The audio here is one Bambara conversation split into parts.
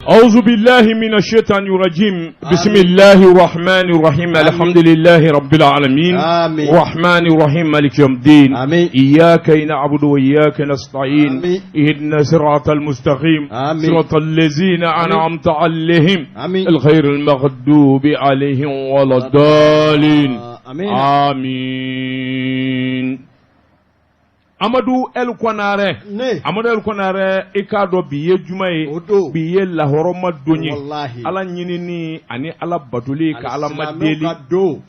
أعوذ بالله من الشيطان الرجيم بسم الله الرحمن الرحيم الحمد لله رب العالمين آمين. الرحمن الرحيم مالك يوم الدين آمين. إياك نعبد وإياك نستعين آمين. اهدنا صراط المستقيم آمين. صراط الذين أنعمت عليهم آمين. الغير المغضوب عليهم ولا الضالين آمين. آمين Amadu El Konare Ne. Amadu El Konare i k'a dɔn bi ye juma ye O don. bi ye lahɔrɔma don ye Walahi. Ala ɲinini ani Ala batoli ka Ala Alisilamɛw madeli ka don.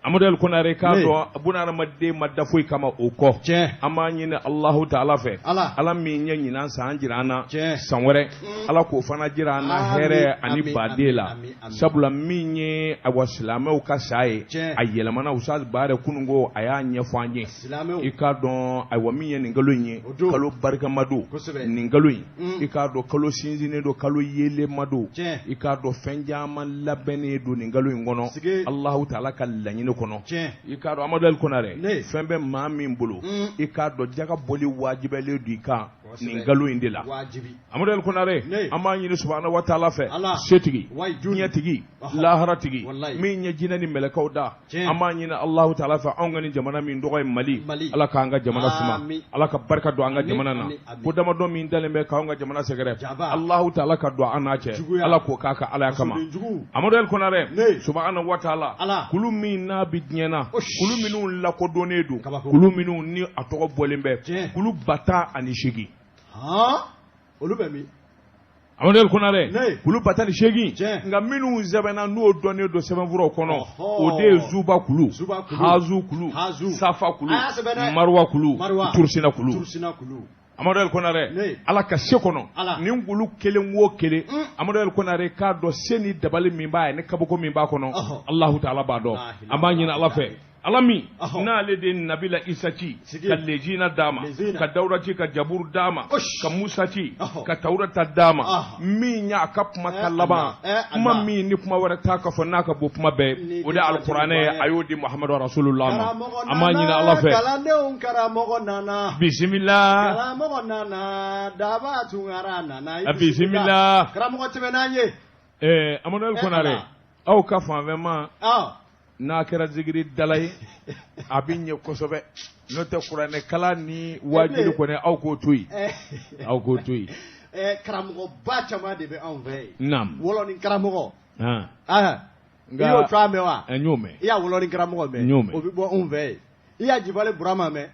Amadu El Konare i k'a Ne. dɔn bunahadamaden ma da foyi kama o kɔ Tiɲɛ. an b'a ɲini Alahu taala fɛ Ala. Ala min ye ɲinan san jira an na Tiɲɛ. san wɛrɛ Ala k'o fana jira an na Amin, hɛrɛ ani amin, baden amin, la amin, amin. sabula min ye awa silamɛw ka sa ye Tiɲɛ. a yɛlɛmana Ustaz Baare kununko a y'a ɲɛfɔ an ye Silamɛw. i k'a dɔn ayiwa min ye nin kalo in ye O don. kalo barikama don Kosɛbɛ. nin kalo in Mm. i k'a dɔn kalo sinsinnen don kalo yeelenma don Tiɲɛ. i k'a dɔn fɛn caman labɛnnen don nin kalo in kɔnɔ Sigi. Alahu taala ka laɲini kɔnɔ Tiɲɛ. i k'a dɔn Amadu El Konare Ne. fɛn bɛ maa min bolo Mm. i k'a dɔn jaga bɔli wajibɛlen don i kan Kosɛbɛ. nin kalo in de la Wajibi. Amadu El Konare Ne. an b'a ɲini subahana wa taala fɛ Ala. setigi Wayi, juni. diɲɛtigi Ɔhɔ. laharatigi Walayi. min ye jinɛ ni mɛlɛkɛw da Tiɲɛ. an b'a ɲini Alahu taala fɛ anw ka nin jamana min tɔgɔ ye Mali Mali. Ala k'an ka jamana suma Amin. Ala ka barika don an ka Amin, jamana na amin, amin. ko damadɔ min dalen bɛ k'anw ka jamana sɛgɛrɛ Jaba. Alahu taala ka don an n'a cɛ Juguya. Ala k'o k'a ka Ala kama Fasoden jugu. Amadu El Konare Ne. subahana wa taala Ala. kulu min n'a bɛ diɲɛ na Osh. kulu minnu lakodɔnnen don Kabako. kulu minnu ni a tɔgɔ bɔlen bɛ Tiɲɛ. kulu 1018 Han. Olu bɛ min? Amadu El Konare Ne. kulu 1018 Tiɲɛ. nka minnu sɛbɛnna n'o dɔnnen don sɛbɛnfuraw kɔnɔ Ɔhɔ. o de ye Zuba kulu Zuba kulu. Hazu kulu Hazu. Safa kulu A y'a sɛbɛn dɛ. Marwa kulu Marwa. Turusina kulu Turusina kulu. Amadu El Konare Ne. Ala ka se kɔnɔ Ala. nin kulu kelen o kelen Mm. Amadu El Konare k'a dɔn se ni dabali min b'a ye ni kabako min b'a kɔnɔ Ɔhɔ. Alahu taala b'a dɔn La an b'a ɲini Ala fɛ Ala min Ɔhɔ. n'ale de ye Nabila Isa ci Sigi. ka lejina d'a ma Lejina. ka Dawuda ci ka Jaburu d'a ma Osh. ka Musa ci Ɔhɔ. ka Tawurata d'a ma Ɔhɔ. min y'a ka kuma ka Eh, laban Allah. Eh, kuma Allah. min ni kuma wɛrɛ t'a ka fɔ n'a ka bon kuma bɛɛ Ni o de ye den alikuranɛ ye wajibi a y'o di Muhamadu Rasulullah ma Karamɔgɔ an b'a ɲini Ala fɛ Kalandenw karamɔgɔ nana. bisimila Karamɔgɔ nana. Daba Tunkara nana. A bisimila. Karamɔgɔ tɛmɛ n'an ye. Eh, Amadu El Eh, Konare Ala. aw ka fanfɛma Ah. n'a kɛra zikiri dala ye a bɛ ɲɛ kosɛbɛ n'o tɛ kuranɛkalan ni waajuli kɔni aw k'o to yen Eh. aw k'o to yen Eh, karamɔgɔba caman de bɛ anw fɛ yen. naam Wɔlɔni karamɔgɔ. han Ah. I Nka- y'o tɔgɔ mɛn wa? n y'o mɛn I y'a wɔlɔni karamɔgɔ mɛn? N y'o mɛn. O bɛ bɔ anw fɛ yen. I y'a Jibale Burama mɛn?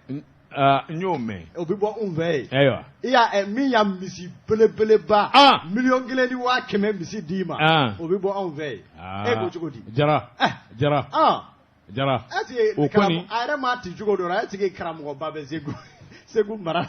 N y'o mɛn O bɛ bɔ anw fɛ yen. ayiwa I y'a min y'a misi belebeleba. Ah. 1,1 miliyɔn misi d'i ma. Ah. O bɛ bɔ anw fɛ yen. Ah. E ko cogo di? Jara Eh. Jara Ah. Jara Est ce que O kɔni- a yɛrɛ m'a ci cogo dɔ la est ce que karamɔgɔba bɛ Segu Segu mara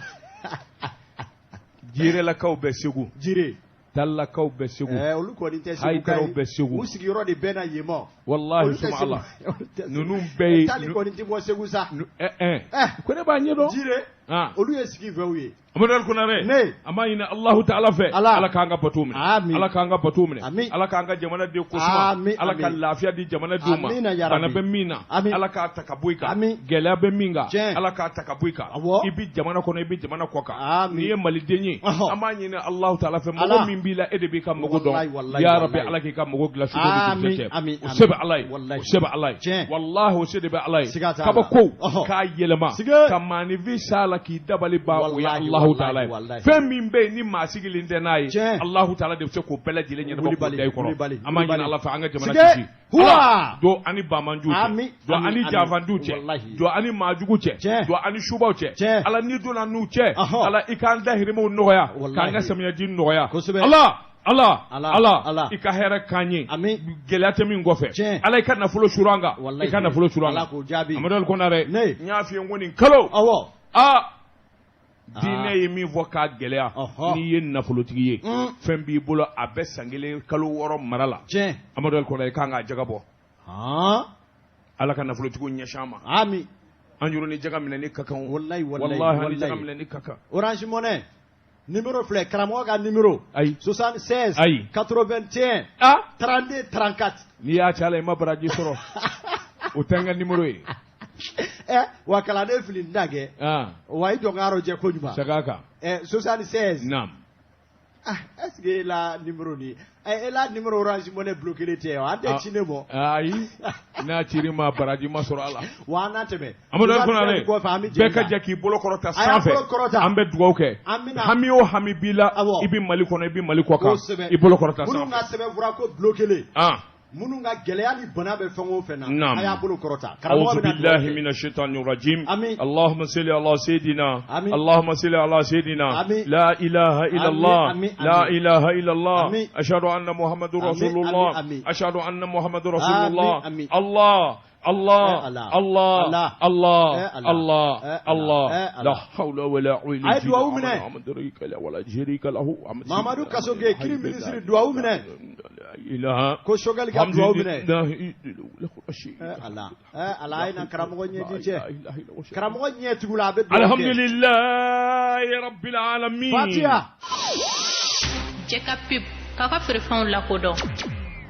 Jirelakaw bɛ Segu Jire. Talakaw bɛ Segu Ɛɛ olu kɔni tɛ Segu Hayidaraw bɛ Segu. U sigiyɔrɔ de bɛɛ na yen ma. walahi Olu tɛ suma Segu- Ala olu tɛ Segu. ninnu bɛɛ ye Tali kɔni tɛ bɔ Segu sa. ɛ Eh. ko ne b'a ɲɛdɔn Jire. ah Olu ye sigifɛnw ye. Amadu El Konare Ne. an b'a ɲini Alahu taala fɛ Ala. Ala k'an ka bato minɛ Amin. Ala k'an ka bato minɛ Amin. Ala k'an ka jamana den kosuma Amin, Ala ka amin. lafiya di jamana denw ma Amina, ya Rabbi. bana bɛ min na Amin. Ala k'a ta ka bɔ i kan Amin. gɛlɛya bɛ min kan Tiɲɛ. Ala k'a ta ka bɔ i kan Awɔ. i bɛ jamana kɔnɔ i bɛ jamana kɔ kan Amin. n'i ye maliden ye Ɔhɔ. an b'a ɲini Alahu taala fɛ Ala. mɔgɔ min b'i la e de b'i ka mɔgɔ Wallahi, dɔn wallahi, ya Rabbi wallahi. Ala k'i ka mɔgɔ dilan su Amin, ni cɛ amin, o se bɛ amin. Ala ye Wallahi. o se bɛ Ala ye Tiɲɛ. walahi o se de bɛ Ala ye Siga t'a la. kabako Ɔhɔ. k'a yɛlɛma Sige. ka maaninfin s'a la k'i dabali ban o ye Wallahi, Alahu wallahi, taala ye wallahi. fɛn min bɛ yen ni maa sigilen tɛ n'a ye Tiɲɛ. Alahu taala de bɛ se k'o bɛɛ lajɛlen ɲɛnabɔ k'o Wulibali, da i kɔrɔ wulibali, an b'a ɲini wulibali. Ala fɛ an ka jamana Sige. kisi Huwa. Ala don ani bamanjuw cɛ Amin, don amin, ani amin. janfanduw cɛ Wallahi. don ani maajugu cɛ Tiɲɛ. don ani subaw cɛ Tiɲɛ. Ala n'i donna n'u cɛ Ɔhɔ. Ala i k'an dahirimɛw nɔgɔya Wallahi. k'an ka samiyaji nɔgɔya Kosɛbɛ. Ala Ala Ala, Ala Ala. i ka hɛrɛ k'an ye Amin. gɛlɛya tɛ min kɔfɛ Tiɲɛ. Ala i ka nafolo suru an kan Wallahi. i ka nafolo suru an Ala kan k'o jaabi. Amadu El Konare Ne. n y'a f'i ye n ko nin kalo Awɔ. aa diinɛ ye min fɔ k'a gɛlɛya Ɔhɔ. n'i ye nafolotigi ye Mm. fɛn b'i bolo a bɛ san kelen kalo wɔɔrɔ mara la Tiɲɛ. Amadu El Konare i kan k'a jaga bɔ Han. Ala ka nafolotigiw ɲɛsin an ma Amin. an yɛrɛ ni jaga minɛni ka kan Wallahi, wallahi, wallahi an ni jaga wallahi. minɛni ka kan Orange Money. Numéro filɛ karamɔgɔ ka numéro. Ayi. 76. Ayi. 81. ah 32 34. n'i y'a ci a la i ma baraji sɔrɔ o tɛ n ka numéro ye Ɛ wa kalanden fili n da kɛ. ah Wa i jɔ n ka yɔrɔ jɛ koɲuman. segin a kan Ɛ 76. naam Ah, est ce que e la numéro ni e la numéro Orange Money bloqué tɛ wa? An tɛ ci ne mɔ. Ayi, n'a cir'i ma, baraji ma sɔrɔ a la. Wa an n'a tɛmɛ. Amadu El Konare, kɔfɛ an bɛ bɛɛ ka jɛ k'i bolo kɔrɔta A y'a sanfɛ. bolo kɔrɔta. An bɛ dugawu kɛ. An bɛna- Hami o hami b'i la, Awɔ. i bɛ Mali kɔnɔ, i bɛ Mali kɔ kan, Kosɛbɛ. i bolo kɔrɔta Minnu sanfɛ. ka sɛbɛnfura ko bloqué, Ah. minnu ka gɛlɛya ni bana bɛ fɛn o fɛn na, Naam. a y'a bolo kɔrɔta. Karamɔgɔ أعوذ bɛna dugawu بالله kɛ. من الشيطان الرجيم. آمين. اللهم صل على سيدنا. آمين. اللهم صل على سيدنا. آمين. لا إله إلا آمين. الله. آمين. لا آمين. إله إلا الله. آمين. أشهد أن محمد آمين. رسول الله. آمين. أشهد أن محمد رسول آمين. الله. آمين. الله الله Eh Allah. الله Allah. الله Eh Allah. الله Eh Allah. الله. Eh Allah. لا حول ولا قوة A ye duwawu minɛ. ولا شريك له. Mamadu Kasoge, kiri minisiri, duwawu minɛ. لا إله Ko Choguel ka duwawu minɛ. minɛ. Eh Ala, eh Ala, a ye na karamɔgɔ ɲɛji cɛ. Karamɔgɔ ɲɛ tugu la, a bɛ duwawu kɛ. Alhamdulillahi rabbil alamin. Fatiha. Cɛ ka pub k'aw ka feerefɛnw lakodɔn.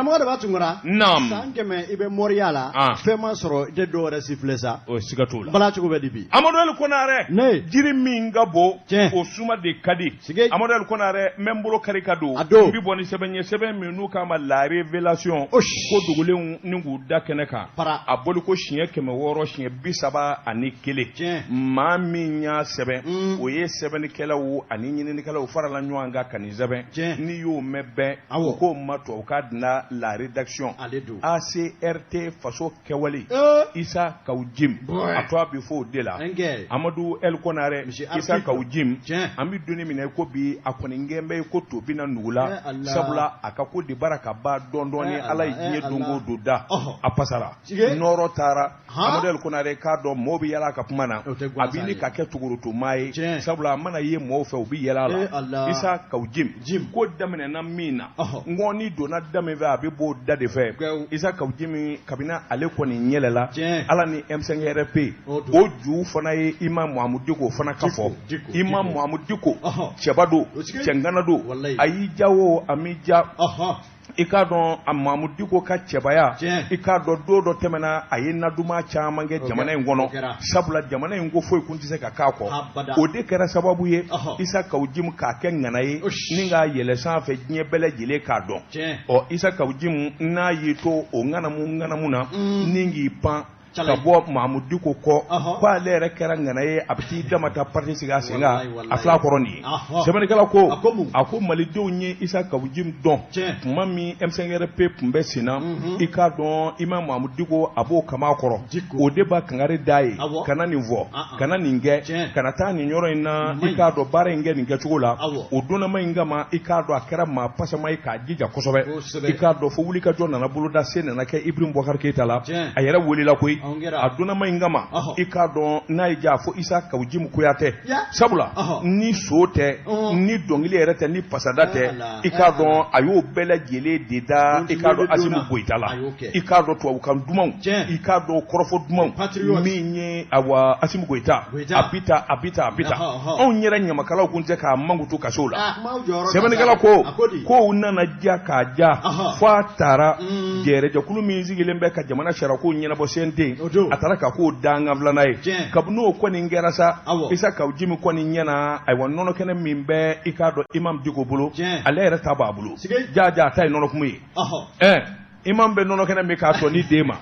Karamɔgɔ de b'a tunkara. Naam. San 100 i bɛ moriya la. Ah. Fɛn ma sɔrɔ, i tɛ dɔw wɛrɛ si filɛ sa. O siga t'o la. Bala cogo bɛ di bi? Amadu El Konare. Ne. Jiri min ka bon, Tiɲɛ. o suma de ka di. Sige. Amadu El Konare, n bɛ n bolo kari ka don. A don. N bɛ bɔ ni sɛbɛn ye, sɛbɛn min n'u k'a ma la révélation. Osh. Ko dogolenw ni k'u da kɛnɛ kan. Para. A bɔli ko siɲɛ 631. Tiɲɛ. Maa min y'a sɛbɛn, o ye sɛbɛnnikɛlaw ani ɲininikɛlaw farala ɲɔgɔn kan ka nin sɛbɛn. Tiɲɛ. N'i y'o mɛn bɛn, Awɔ. u k'o ma tubabukan na la rédaction. Ale don. ACRT faso kɛwale. Eh. Isa Kaw Jim. Bɔɛ. A tɔgɔ bɛ fɔ o de la. Ɛnkɛ. Amadu El Konare, Monsieur Isa Arbitre. Kaw Jim. Tiɲɛ. An bɛ don min na i ko bi, a kɔni gɛn bɛ ko to bɛna nugu la. Eh Allah. Sabula a ka ko de bara ka ban dɔɔni dɔɔni. Eh Ala ye Allah, diɲɛ eh don o Allah. don da. Ɔhɔ. A pasara. Sige. Nɔrɔ taara. Han. Amadu El Konare k'a dɔn mɔɔw bɛ yɛlɛ a ka kuma na. O tɛ A gansan bɛ ni ye. ka kɛ togorotomaa ye. Tiɲɛ. Sabula a mana ye mɔɔw fɛ, u bɛ yɛlɛ a Eh la. Allah. Isa Kaw Jim. Jim. Ko daminɛna min na. Ɔhɔ. Ngɔni donna da min fɛ, a bɛ b'o da de fɛ. Gɛw. Isa Kaw Jim, kabini ale kɔni ɲɛlɛla. Tiɲɛ. Ala ni M5RP. O don. O ju fana ye Imam Mahamudu Diko fana ka fɔ. Diko, Imam Diko. Mahamudu Diko. Ɔhɔ. Cɛba don. O sigi. Cɛngana don. Walayi. A y'i ja o, a m'i ja. Ɔhɔ. I k'a dɔn a Mahamudu Diko ka cɛbaya. Tiɲɛ. I k'a dɔn don dɔ tɛmɛna, a ye naduma caman kɛ O jamana kɛ- in o kɔnɔ. kɛra. Sabula jamana in ko foyi kun tɛ se ka k'a kɔ. Abada. O de kɛra sababu ye Ɔhɔ. Isa Kaw Jim k'a kɛ ŋana ye Osh. ni k'a yɛlɛ sanfɛ diɲɛ bɛɛ lajɛlen k'a dɔn. Tiɲɛ. Ɔ, Isa Kaw Jim n'a y'i to o ŋanamu ŋanamu na, ni k'i pan Cala. ka bɔ Mahamudu Diko kɔ, Ɔhɔ. ko ale yɛrɛ kɛra ŋana ye, a bɛ t'i dama ta parti sigi a sen kan. Walayi, walayi. A fila kɔrɔ nin ye. Ɔhɔ. Sɛbɛnnikɛla ko A ko mun? a ko malidenw ye Isa Kaw Jim dɔn Tiɲɛ. tuma min M5RP tun bɛ sen na. Mhm. I k'a dɔn Imam Mahamudu Diko a b'o kama kɔrɔ. Diko. O de b'a kangari da ye. Awɔ. Kana nin fɔ, Ah, ah. kana nin kɛ, Tiɲɛ. kana taa nin yɔrɔ in na. Man I ɲi. k'a dɔn baara in kɛ nin kɛcogo la. Awɔ. O donnama in kama, i k'a dɔn a kɛra maa pasama ye k'a jija kosɛbɛ. Kosɛbɛ. I k'a dɔn fo wulikajɔ nana boloda, se nana kɛ Ibrahim Boubacar Keita la. Tiɲɛ. A yɛrɛ welela koyi. Anw kɛra. A donnama in kama, Ɔhɔ. i k'a dɔn n'a ye ja fo Isa Kaw Jim Kuyatɛ. Ya. Sabula Ɔhɔ. ni so tɛ, Ɔhɔ. ni dɔnkili yɛrɛ tɛ, ni pasada Eh tɛ, Allah, i k'a eh dɔn Allah. a y'o bɛɛ lajɛlen de da i k'a dɔn Donna. Asimu Goyita la. A y'o kɛ. I k'a dɔn tubabukan dumanw, Tiɲɛ. i k'a dɔn kɔrɔfɔ dumanw Patriote. min ye awa Asimu Goyita. Goyita. A bi ta, a bi ta, a bi ta. Ɔhɔ, ɔhɔ. Anw yɛrɛ ɲamakalaw kun tɛ k'a mankutu kaso la. Ah, maaw jɔyɔrɔ ka Sɛbɛnnikɛla sa. ko A ko di? kow nana ja k'a ja Ɔhɔ. fo a taara jɛrɛjɛkulu min sigilen bɛ ka jamana sariyako ɲɛnabɔ CNT, O don. a taara ka k'o dangan filanan ye. Tiɲɛ. Kabini o kɔni kɛra sa, Awɔ. Isa Kaw Jim kɔni ɲɛna, ayiwa, nɔnɔ kɛnɛ min bɛ i k'a dɔn Imam Diko bolo, Tiɲɛ. ale yɛrɛ ta b'a bolo. Sige. Ja ja, a ta ye nɔnɔkumu ye. Ɔhɔ. Ɛ Imam bɛ nɔnɔ kɛnɛ min k'a tɔ ni den ma,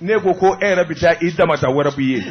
ne ko ko e yɛrɛ bɛ taa i dama ta wɛrɛ b'i ye,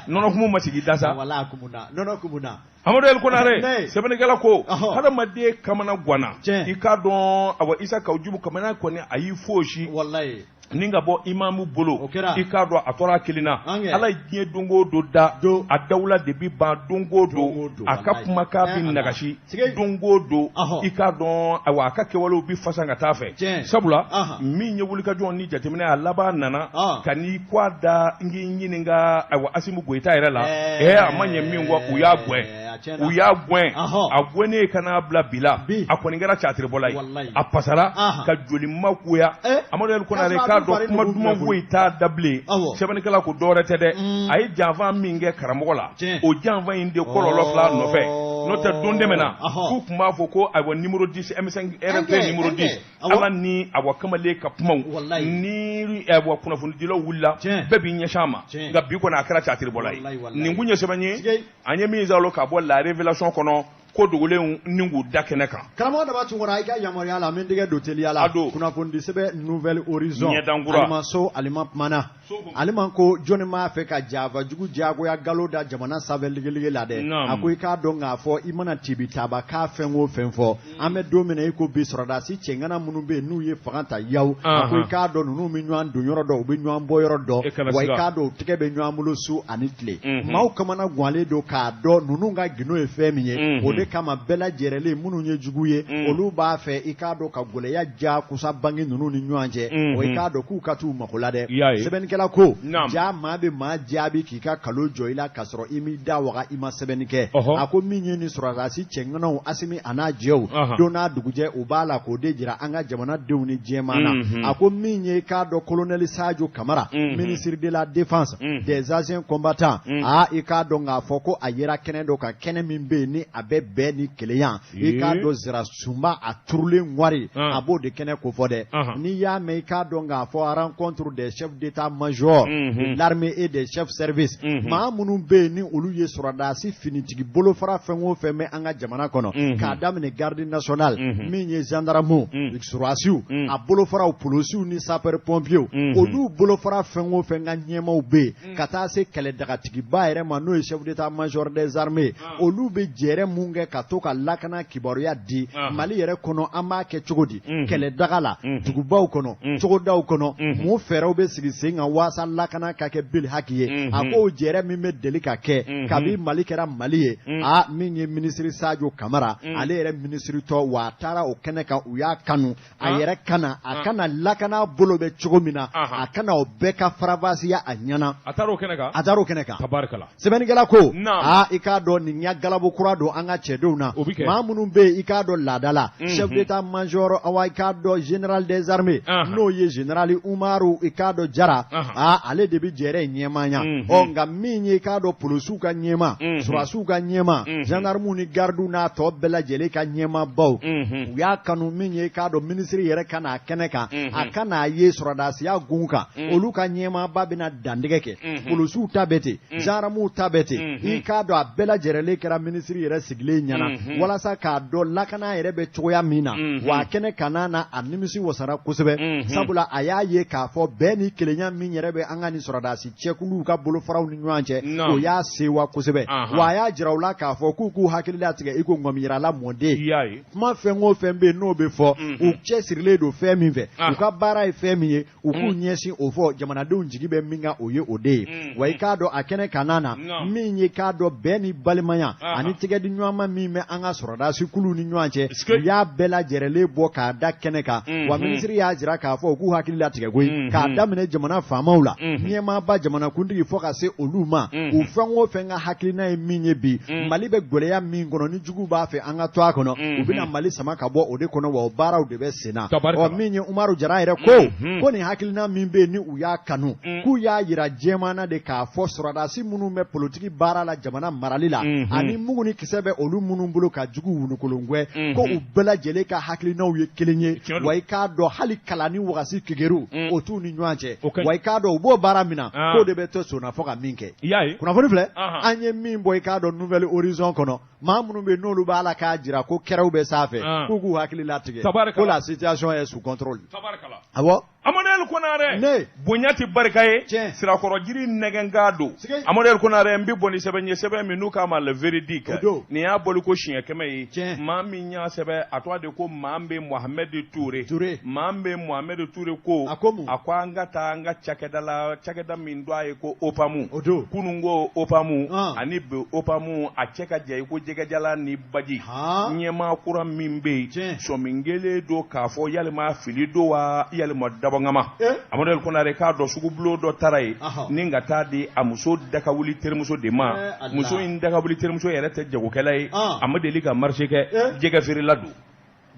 nɔnɔkumu ma sigi da sa. Wala a kumuna. Nɔnɔ kumuna. Amadu El Konare, Ne. sɛbɛnnikɛla ko Ɔhɔ. hadamaden kamana ganna. Tiɲɛ. I k'a dɔn awa Isa Kaw Jim kamana kɔni a y'i fosi Walayi. ni ka bɔ imamu bolo. O kɛra. I k'a dɔn a tora a kelen na. An kɛ. Ala ye diɲɛ don o don da, Don. a dawula de bi ban don o Don o don, don, a ka walayi. kumakan Eh, bi Ala. nagasi Sige. don o don. Ɔhɔ. I k'a dɔn ayiwa a ka kɛwalew bi fasa ka taa fɛ. Tiɲɛ. Sabula Ahan. min ye wulikajɔ ni jateminɛ, a laban nana Ah. ka n'i kɔ a da n k'i ɲininka ayiwa Asimu Goyita yɛrɛ la. Ɛɛ, Ɛ a ma ɲɛ min kɔ, u y'a gɛn. a tiɲɛna. U y'a gɛn. Ɔhɔ. A gɛnnen ka n'a bila bi la. Bi. A kɔni kɛra catiribɔla ye. Walayi. A pasara Ahan. ka jolima goya. Eh. Amadu El Konare, K'a k'a sɔrɔ a b'u dɔn fari kuma nugu duman bɛɛ bolo. foyi t'a da bilen. Awɔ. Sɛbɛnnikɛla ko dɔwɛrɛ tɛ dɛ, a ye janfa min kɛ karamɔgɔ la, Tiɲɛ. o janfa in de kɔlɔlɔ fila nɔfɛ. N'o tɛ, don tɛmɛna Ɔhɔ. k'u tun b'a fɔ ko ayiwa numéro 10 M5 RP Ɛnkɛ, numéro ɛnkɛ. 10. Awɔ. Ala ni awa kamalen ka kumaw Walayi. ni ayiwa kunnafonidilaw wulila, Tiɲɛ. bɛɛ b'i ɲɛsin a ma. Tiɲɛ. Nka bi kɔni a kɛra catiribɔla ye. Walayi, walayi. Nin kun ye sɛbɛn ye Sige. an ye min zalo ka bɔ la révélation kɔnɔ. Ko dogolenw ni k'u da kɛnɛ kan. Karamɔgɔ Daba Tunkara, i ka yamaruya la, n bɛ n tɛgɛ don teliya la. A don. Kunnafonidi sɛbɛn Nouvel Horizon. Ɲɛdankura. Alima So, Alima kumana. Alima ko jɔnni b'a fɛ ka janfa jugu diyagoya galo da jamana sanfɛ ligelige la dɛ. Naam. A ko i k'a dɔn k'a fɔ i mana tibi taba k'a fɛn o fɛn fɔ. An bɛ don min na i ko bi, sɔrɔdasi cɛŋana minnu bɛ yen n'u ye fanga ta yaw. A ko i k'a dɔn ninnu bɛ ɲɔgɔn don yɔrɔ dɔn, u bɛ ɲɔgɔn bɔ yɔrɔ E dɔn. kana Wa i siga. k'a dɔn u tɛgɛ bɛ ɲɔgɔn bolo su ani tile. Maaw kamana ganlen don k'a dɔn ninnu ka gindo ye fɛn min ye. O de kama bɛɛ lajɛrɛlen minnu ye jugu ye, olu b'a fɛ i k'a dɔn ka gɛlɛya jakusa bange ninnu ni ɲɔgɔn cɛ. O i k'a dɔn k'u ka t'u mako la dɛ. I y'a ye. Sɛbɛnnikɛla ko Naam. ja maa bɛ maa jaabi k'i ka kalo jɔ i la k'a sɔrɔ i m'i da waga, i ma sɛbɛnni kɛ. A ko min ye ni sɔrɔdasi cɛŋanaw Asimi a n'a jɛw, don n'a dugujɛ u b'a la k'o de jira an ka jamanadenw ni diɲɛmaa na. A ko min ye k'a dɔn colonel Sadio Kamara, ministre de la défense des anciens combattants, aa i k'a dɔn k'a fɔ ko a yera kɛnɛ dɔ kan, kɛnɛ min bɛ yen ni a bɛ bɛn ni kelenya, i k'a dɔn zira sunba a turulen wari, a b'o de kɛnɛ ko fɔ dɛ. N'i y'a mɛn i k'a dɔn k'a fɔ rencontre des chefs d'état-major de l'armée et des chefs services, maa minnu bɛ yen ni olu ye sɔrɔdasi finitigi bolofara fɛn o fɛn bɛ an ka jamana kɔnɔ, k'a daminɛ garde nationale, min ye gendarme, sɔrɔdasiw a bolofaraw, polisiw ni sapeur pompiers, olu bolofara fɛn o fɛn ka ɲɛmaaw bɛ yen, ka taa se kɛlɛdagatigiba yɛrɛ ma n'o ye chef d'état-major des armées, olu bɛ jɛrɛ mun kɛ ka to ka lakana kibaruya di Mali yɛrɛ kɔnɔ, an b'a kɛ cogo di kɛlɛdaga la, dugubaw kɔnɔ, cogodaw kɔnɔ, mun fɛɛrɛw bɛ sigi sen kan waasa lakana ka kɛ bil haki ye. A k'o jɛrɛ min bɛ deli ka kɛ kabi Mali kɛra Mali ye, a min ye minisiri Sadio Kamara, ale yɛrɛ minisiri tɔ, wa a taara o kɛnɛ kan, u y'a kanu a yɛrɛ kana a kana lakana bolo bɛ cogo min na, a kana o bɛɛ ka faranfasiya a ɲɛna. A taara o kɛnɛ kan. A taara o kɛnɛ kan. Tabarikala. Sɛbɛnnikɛla ko Naam. aa i k'a dɔn nin ya galabu kura don an ka cɛdenw na. O bɛ kɛ. Maa minnu bɛ yen i k'a dɔn laada la, chef d'état-major, awa i k'a dɔn général des armées, n'o ye général Umaru i k'a dɔn Jara, aa ale de bɛ jɛrɛ in ɲɛmaaya. Ɔ nka min ye i k'a dɔn polisiw ka ɲɛma, sɔrɔdasiw ka ɲɛma, gendarmew ni gardiw n'a tɔ bɛɛ lajɛlen ka ɲɛmabaw, u y'a kanu min ye i k'a dɔn minisiri yɛrɛ ka n'a kɛnɛ kan, a ka n'a ye sɔrɔdasiya gun kan, olu ka ɲɛmaaba bɛna dantigɛ kɛ, polisiw ta bɛ ten, gendarmew ta bɛ ten, i k'a dɔn a bɛɛ lajɛlen kɛra minisiri yɛrɛ sigilen ɲɛna walasa k'a dɔn lakana yɛrɛ bɛ cogoya min na. Wa a kɛnɛ kana na a nimisi wasara kosɛbɛ, sabula a y'a ye k'a fɔ bɛn ni kelenya min yɛrɛ bɛ an ka nin sɔrɔdasi cɛkuluw ka bolofaraw ni ɲɔgɔn cɛ, o y'a sewa kosɛbɛ. Wa a y'a jira u la k'a fɔ k'u k'u hakili latigɛ i ko ŋɔmiyirala mɔden. I y'a ye. Kuma fɛn o fɛn bɛ yen n'o bɛ fɔ, u cɛsirilen don fɛn min fɛ, u ka baara ye fɛn min ye, u k'u ɲɛsin o fɔ jamanadenw jigi bɛ min kan, o ye o de ye. Wa i k'a dɔn a kɛnɛ kana na min ye k'a dɔn bɛn ni balimaya ani tɛgɛdi ɲɔgɔnma min bɛ an ka sɔrɔdasi kuluw ni ɲɔgɔn cɛ, u y'a bɛɛ lajɛrɛlen bɔ k'a da kɛnɛ kan. Wa minisiri y'a jira k'a fɔ u k'u hakili latigɛ koyi, k'a daminɛ jamana faamaw la, ɲɛmaaba jamanakuntigi fo ka se olu ma, u fɛn o fɛn ka hakilina ye min ye bi Mali bɛ gɛlɛya min kɔnɔ ni jugu b'a fɛ an ka to a kɔnɔ, u bɛna Mali sama ka bɔ o de kɔnɔ, wa o baaraw de bɛ sen na. Tabarikala. Ɔ min ye Umaru Jara yɛrɛ ko ko nin hakilina min bɛ yen ni u y'a kanu, k'u y'a jira diɲɛmaa na de k'a fɔ sɔrɔdasi minnu bɛ politiki baara la jamana marali la, ani mugu ni kisɛ bɛ olu minnu bolo ka jugu wulukolongɛ, ko u bɛɛ lajɛlen ka hakilinaw ye kelen ye. Wa i k'a dɔn hali kalan ni wagasi kegeru o t'u ni ɲɔgɔn cɛ. O ka ɲi. Wa i k'a dɔn u b'o baara min na, k'o de bɛ to sonna fo ka min kɛ. I y'a ye. Kunnafoni filɛ, Ahan. an ye min bɔ i k'a dɔn Nouvel Horizon kɔnɔ, maa minnu bɛ yen n'olu b'a la k'a jira ko kɛrɛw bɛ sanfɛ, k'u k'u hakili latigɛ, Tabarikala. ko la situation est sous contrôle. Tabarikala. Awɔ. Amadu El Konare. Ne. Bonya tɛ barika ye. Tiɲɛ. Sirakɔrɔ jiri nɛgɛnkan don. Sigi. Amadu El Konare, n bɛ bɔ ni sɛbɛn ye, sɛbɛn min n'u k'a ma le véridique. O don. Nin y'a bɔli ko siɲɛ 100 ye. Tiɲɛ. Maa min y'a sɛbɛn, a tɔgɔ de ko Maanbe Mohamed Toure. Toure. Maanbe Mohamed Toure ko. A ko mun? A ko an ka taa an ka cakɛda la, cakɛda min dɔ a ye ko OPAMU. O don. Kunun ko OPAMU. An. Ani bi OPAMU a cɛ ka jan i ko jɛgɛjalan ni baji. Han. Ɲɛmaa kura min bɛ yen. Tiɲɛ. Sɔmin kelen don k'a fɔ yalima fili don wa yalima dabɔngama. Eh. Amadu El Konare k'a dɔn sugubulon dɔ taara yen Ahɔ. ni ka taa di a muso dakawuli terimuso de ma. Eh, Allah. Muso in dakawuli terimuso yɛrɛ tɛ jagokɛla ye. An. A ma deli ka marché kɛ. Eh. Jɛgɛ feerela don.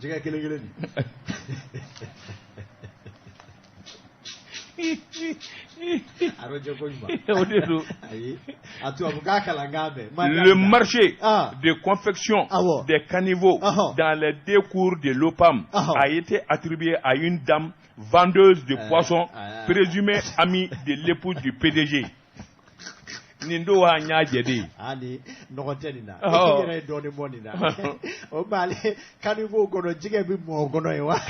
Jɛgɛ kelen kelen di. Arojɛ ko ɲuman. O de don. Ayi. A tubabukan kalan k'a mɛn. Le marché Ah. de confection Ah bon. des caniveaux Ah ah. dans les deux cours de l'OPAM Ah ah. a été attribué à une dame vendeuse de Euh, poissons ah. présumée amie de l'épouse du PDG. Nin don wa n y'a jɛ de ye. Hali nɔgɔ tɛ nin na. I yɛrɛ ye dɔɔnin bɔ nin na. O tuma ale caniveau kɔnɔ jɛgɛ bɛ mɔ o kɔnɔ yen wa.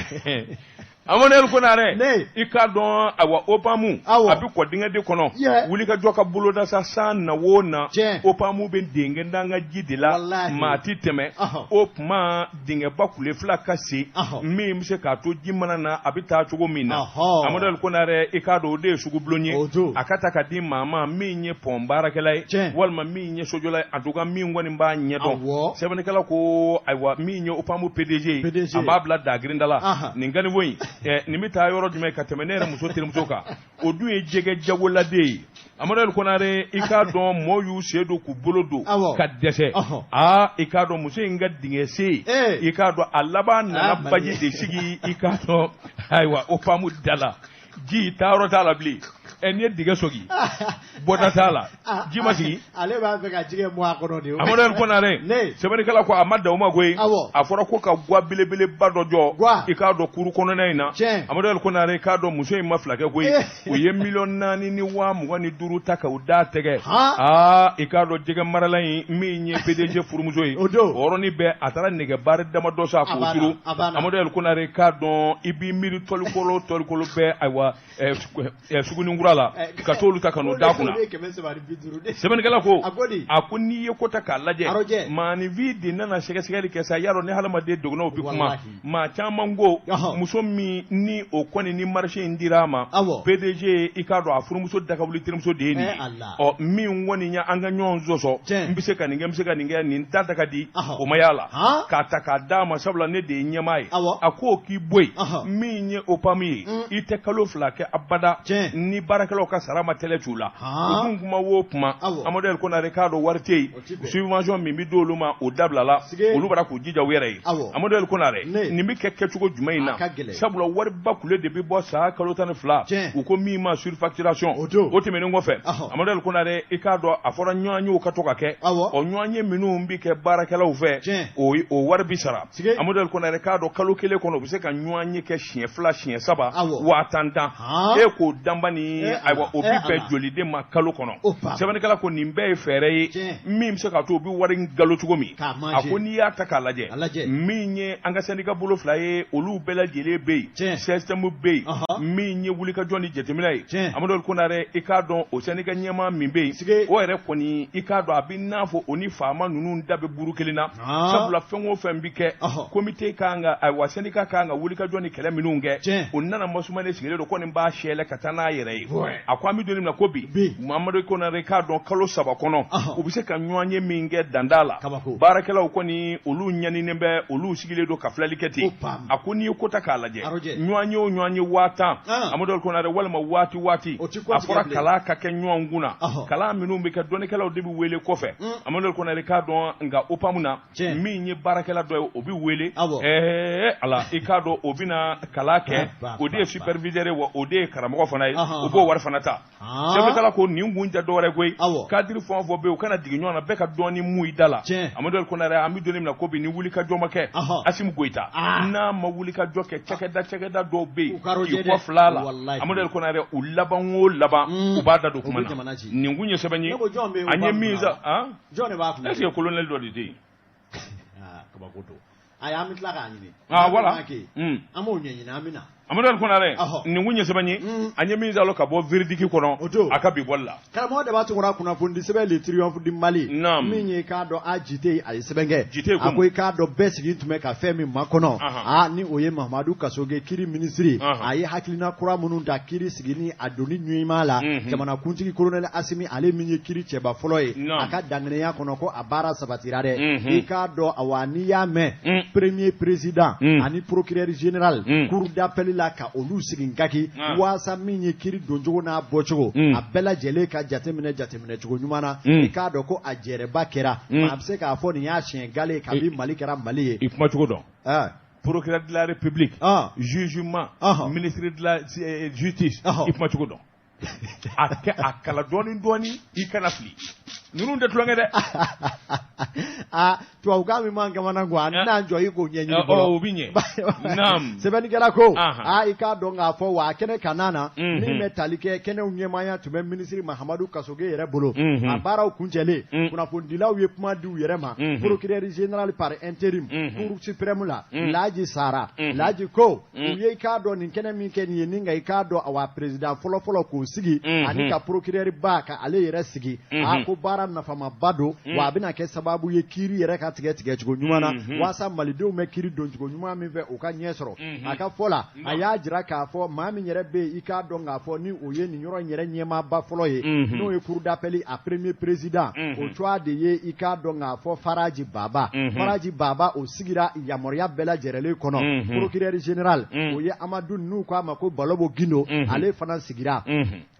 Amadu Konare i k'a dɔn awa OPAM a bɛ kɔ dingɛ de kɔnɔ wulikajɔ ka boloda sa san na o na OPAM bɛ dingɛ d'an ka ji de la maa tɛ tɛmɛ o tuma dingɛba kule fila ka sen min bɛ se k'a to ji mana na a bɛ taa cogo min na Amadu Konare i k'a dɔn o de ye sugubulon ye a ka ta ka di maa ma min ye pɔn baarakɛla ye walima min ye sojɔla ye en tout cas min kɔni b'a ɲɛdɔn sɛbɛnnikɛla ko ayiwa min ye OPAM PDG ye a b'a bila dagirinda la nin caniveau in nin bɛ taa yɔrɔ jumɛn ka tɛmɛ ne yɛrɛ muso terimuso kan o dun ye jɛgɛ jagoladen ye Amadu Konare i k'a dɔn mɔɔ y'u sen don k'u bolo don ka dɛsɛ aa i k'a dɔn muso in ka dingɛ sen i k'a dɔn a laban nana baji de sigi i k'a dɔn ayiwa OPAM da la ji taayɔrɔ t'a la bilen ɛ n'i ye dingɛ sogi bɔda t'a la ji ma sigi ale b'a fɛ ka jɛgɛ mɔ a kɔnɔ de Amadu Konare sɛbɛnnikɛla ko a ma dan o ma koyi a fɔra ko ka gwa belebeleba dɔ jɔ i k'a dɔn kuru kɔnɔna in na Amadu Konare i k'a dɔn muso in ma fila kɛ koyi u ye miliyɔn 4 ni 25,000 ta k'o d'a tɛgɛ aa i k'a dɔn jɛgɛ marala in min ye PDG furumuso ye o yɔrɔnin bɛɛ a taara nɛgɛbaari damadɔ san k'o turu Amadu Konare i k'a dɔn i b'i miiri tɔlikolo tɔlikolo bɛɛ ayiwa suguninkura la ka t'olu ta ka n'o d'a kunna sɛbɛnnikɛla ko a ko n'i ye ko ta k'a lajɛ maaninfin de nana sɛgɛsɛgɛli kɛ sa y'a dɔn ni hadamaden dogonnaw bɛ kuma maa caman ko muso min ni o kɔni ni marché in dira a ma PDG i k'a dɔn a furumuso dakawuli terimuso de ye nin ye ɔ min kɔni ye an ka ɲɔgɔn sɔsɔ n bɛ se ka nin kɛ n bɛ se ka nin kɛ nin ta da ka di o ma y'a la k'a ta k'a d'a ma sabula ne de ye ɲɛmaa ye a ko k'i bɔ yen min ye OPAM ye i tɛ kalo 2 kɛ abada ni baarakɛlaw ka sara ma tɛlɛ c'u la o dun kuma o kuma Amadu Konare k'a dɔn wari tɛ yen subvention min bɛ d'olu ma o dabilala olu bara k'u jija u yɛrɛ ye Amadu Konare nin bɛ kɛ kɛcogo jumɛn in na sabula wariba kule de bɛ bɔ san kalo 12 u ko min ma surfacturation o tɛmɛnen kɔfɛ Amadu Konare i k'a dɔn a fɔra ɲɔgɔnyew ka to ka kɛ o ɲɔgɔnye minnu bɛ kɛ baarakɛlaw fɛ o wari bɛ sara Amadu Konare k'a dɔn kalo kelen kɔnɔ u bɛ se ka ɲɔgɔnye kɛ siɲɛ 2 siɲɛ 3 10,000 tan e k'o danba ni ayiwa o bɛ bɛn joli de ma kalo kɔnɔ sɛbɛnnikɛla ko nin bɛɛ ye fɛɛrɛ ye min bɛ se k'a to u bɛ wari galo cogo min a ko n'i y'a ta k'a lajɛ min ye an ka syndicat bolo fila ye olu bɛɛ lajɛlen bɛ yen système bɛ yen min ye wulikajɔ ni jateminɛ ye Amadu Konare i k'a dɔn o syndicat ɲɛmaa min bɛ yen o yɛrɛ kɔni i k'a dɔn a bɛ n'a fɔ o ni faama ninnu da bɛ buru kelen na sabula fɛn o fɛn bɛ kɛ comité kan ka ayiwa syndicat kan ka wulikajɔ ni kɛlɛ minnu kɛ o nana masumalen sigilen don ko nin b'a sɛlɛ ka taa n'a yɛrɛ ye a ko an bɛ don min na ko bi Mamadu Konare k'a dɔn kalo 3 kɔnɔ u bɛ se ka ɲɔgɔn ye min kɛ danda la baarakɛlaw kɔni olu ɲaninen bɛ olu sigilen don ka filɛli kɛ ten a ko n'i ye ko ta k'a lajɛ ɲɔgɔn ye o ɲɔgɔn ye 10,000 Amadu Konare walima waati waati a fɔra kalan ka kɛ ɲɔgɔn kunna kalan minnu bɛ kɛ dɔnnikɛlaw de bɛ wele kɔfɛ Amadu Konare k'a dɔn nka OPAM na min ye baarakɛla dɔ ye o bɛ wele ɛɛ ala i k'a dɔn o bɛna kalan kɛ o de ye superviseur ye wa o de ye karamɔgɔ fana ye o b'o wari fana ta sɛbɛnnikɛla ko nin kun tɛ dɔwɛrɛ koyi cadre fɛn o fɛn bɛ yen u kana jigin ɲɔgɔn na bɛɛ ka dɔɔni mu i da la Amadu Konare an bɛ don min na ko bi ni wulikajɔ ma kɛ Asimi Goyita n'a ma wulikajɔ kɛ cakɛda cakɛda dɔw bɛ yen k'i kɔ fila la Amadu Konare u laban o laban u b'a da don kuma na nin kun ye sɛbɛn ye an ye min est ce que colonel dɔ de tɛ yen kabako don ayi an bɛ tila k'a ɲini ah voilà an b'o ɲɛɲini an bɛ na Amadu Konare nin kun ye sɛbɛn ye an ye min sɔrɔ ka bɔ Verdict kɔnɔ a ka bi bɔli la karamɔgɔ Daba Tunkara kunnafoni sɛbɛn Le Triomphe du Mali min ye k'a dɔn a jite a ye sɛbɛn kɛ a ko i k'a dɔn bɛɛ sigi tun bɛ ka fɛn min makɔnɔ a ni o ye Mamadu Kasoge kiri minisiri a ye hakilina kura minnu ta kiri sigi a donni ɲuman la jamanakuntigi colonel Asimi ale min ye kiri cɛba fɔlɔ ye a ka danganiya kɔnɔ ko a baara sabatira dɛ i k'a dɔn awa n'i y'a mɛn premier président ani procureur général cour d'appel la ka olu sigi kaki waasa min ye kiri doncogo n'a bɔcogo a bɛɛ lajɛlen ka jateminɛ jateminɛcogo ɲuman na i k'a dɔn ko a jɛrɛba kɛra a bɛ se k'a fɔ nin y'a siɲɛ gale kabi Mali kɛra Mali ye i kumacogo dɔn procureur de la République jugement ministre de la justice i kumacogo dɔn a kɛ a kala dɔɔni dɔɔni i kana fili. Ninnu tɛ tulonkɛ dɛ. Aa, tubabukan min b'an kamana gan, an tɛna jɔ i k'o ɲɛɲini fɔlɔ. O bɛ ɲɛ. Naam. Sɛbɛnnikɛla ko, aa, i k'a dɔn k'a fɔ wa kɛnɛ kanna na, min bɛ tali kɛ kɛnɛw ɲɛmaaya tun bɛ minisiri Mahamadu Kasoge yɛrɛ bolo. A baaraw kuncɛlen, kunnafonidilaw ye kuma di u yɛrɛ ma. Procureur général par intérim, Cour suprême la, Laji Sara. Laji ko, u ye i k'a dɔn nin kɛnɛ min kɛ nin ye, ni nka i k'a dɔn awa président fɔlɔfɔlɔ k'o sigi, ani ka procureur ba ka ale yɛrɛ sigi, a ko baara nafamaba don, wa a bɛna kɛ sababu ye kiiri yɛrɛ ka tigɛ tigɛcogo ɲuman na, waasa malidenw bɛ kiiri doncogo ɲuman min fɛ, u ka ɲɛ sɔrɔ. A ka fɔ la, a y'a jira k'a fɔ maa min yɛrɛ bɛ yen, i k'a dɔn k'a fɔ ni o ye nin yɔrɔ in yɛrɛ ɲɛmaaba fɔlɔ ye, n'o ye cour d'appel a premier président, o tɔgɔ de ye i k'a dɔn k'a fɔ Faraji Baba. Faraji Baba, o sigira yamaruya bɛɛ lajɛrɛlen kɔnɔ. Procureur général, o ye Amadu, n'u k'a ma ko Balobo Gindo, ale fana sigira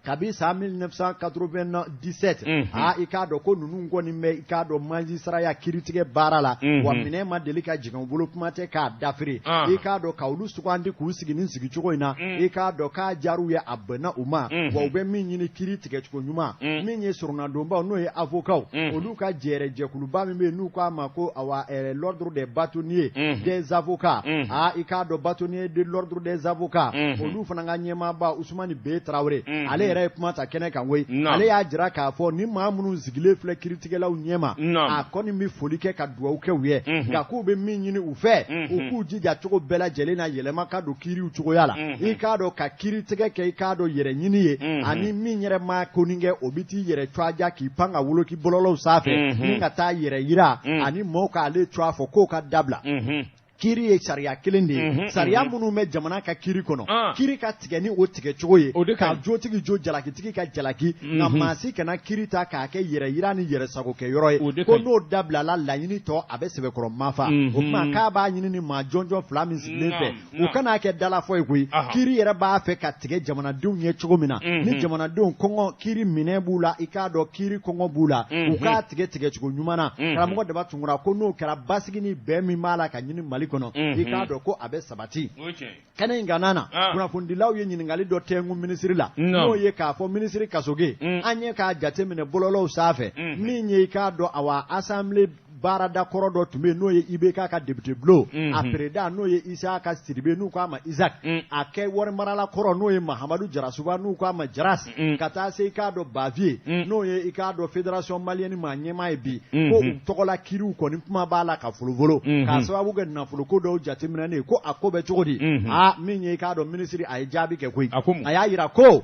kabi san 1997. Aa, i k'a dɔn ko ninnu kɔni bɛ, i k'a dɔn, magistrat kiiritigɛ baara la, wa minɛn ma deli ka jigin u bolo, kuma tɛ k'a dafiri. I k'a dɔn ka olu sugandi k'u sigi nin sigicogo in na, i k'a dɔn k'a diyar'u ye, a bɛnna u ma, wa u bɛ min ɲini, kiiri tigɛcogo ɲuman. Min ye soronadonbaw, n'o ye avocats, olu ka jɛrɛ jɛkuluba min bɛ yen, n'u k'a ma ko awa l'ordre des bâtonniers des avocats, aa, i k'a dɔn bâtonnier de l'ordre des avocats, olu fana ka ɲɛmaaba Usumani B Tarawele, ale yɛrɛ ye kuma ta kɛnɛ kan koyi. Ale y'a jira k'a fɔ ni maa minnu sigilen filɛ kiiritigɛlaw ɲɛma, a kɔni bɛ foli kɛ ka dugawu kɛ u ye, nka k'u bɛ min ɲini u fɛ, u k'u jija cogo bɛɛ lajɛlen na yɛlɛma ka don kiiriw cogoya la. I k'a dɔn ka kiiritigɛ kɛ, i k'a dɔn, yɛrɛ ɲini ye, ani min yɛrɛ ma konin kɛ, o bɛ t'i yɛrɛ tɔgɔ k'i pan ka woloki bɔlɔlɔw sanfɛ ni ka taa yɛrɛ yira ani mɔɔw k'ale tɔgɔ fɔ, k'o ka dabila. Kiiri ye sariya kelen de ye. Sariya minnu bɛ jamana ka kiiri kɔnɔ, kiiri ka tigɛ ni o tigɛ cogo ye, ka jotigi jo, jalakitigi ka jalaki, nka maa si kana kiiri ta k'a kɛ yɛrɛ yira ni yɛrɛ sago kɛ yɔrɔ ye. Ko n'o dabilala, laɲini tɔ a bɛ sɛbɛkɔrɔ mafa. O tuma k'a b'a ɲini ni maa jɔnjɔn fila min sigilen fɛ, u kan'a kɛ dalafɔ ye koyi. Kiiri yɛrɛ b'a fɛ ka tigɛ jamanadenw ye cogo min na, ni jamanadenw kɔngɔ kiiri minɛ b'u la, i k'a dɔn kiiri kɔngɔ b'u la, u k'a tigɛ tigɛcogo ɲuman na. Karamɔgɔ Daba Tunkara ko n'o kɛra, basigi ni bɛn min b'a la ka ɲini Mali kɔnɔ, i k'a dɔn ko a bɛ sabati. Kɛnɛ in kanna na, kunnafonidilaw ye ɲininkali dɔ tɛnku minisiri la, n'o ye k'a fɔ minisiri Kasoge, an ye k'a jateminɛ bɔlɔlɔw sanfɛ, min ye i k'a dɔn awa assemblée baarada kɔrɔ dɔ tun bɛ yen, n'o ye IBK ka député bulon a président, n'o ye Isaka Sidibe, n'u k'a ma Isaac, a kɛ warimarala kɔrɔ, n'o ye Mahamadu Jarasuba, n'u k'a ma Jaras, ka taa se i k'a dɔn Baviye, n'o ye i k'a dɔn fédération malienne maa ɲɛmaa ye bi, ko u tɔgɔla kiiriw kɔni kuma b'a la ka folofolo k'a sababu kɛ nafoloko dɔw jateminɛnen ye, ko a ko bɛ cogo di? Aa, min ye i k'a dɔn minisiri, a ye jaabi kɛ koyi. A y'a jira ko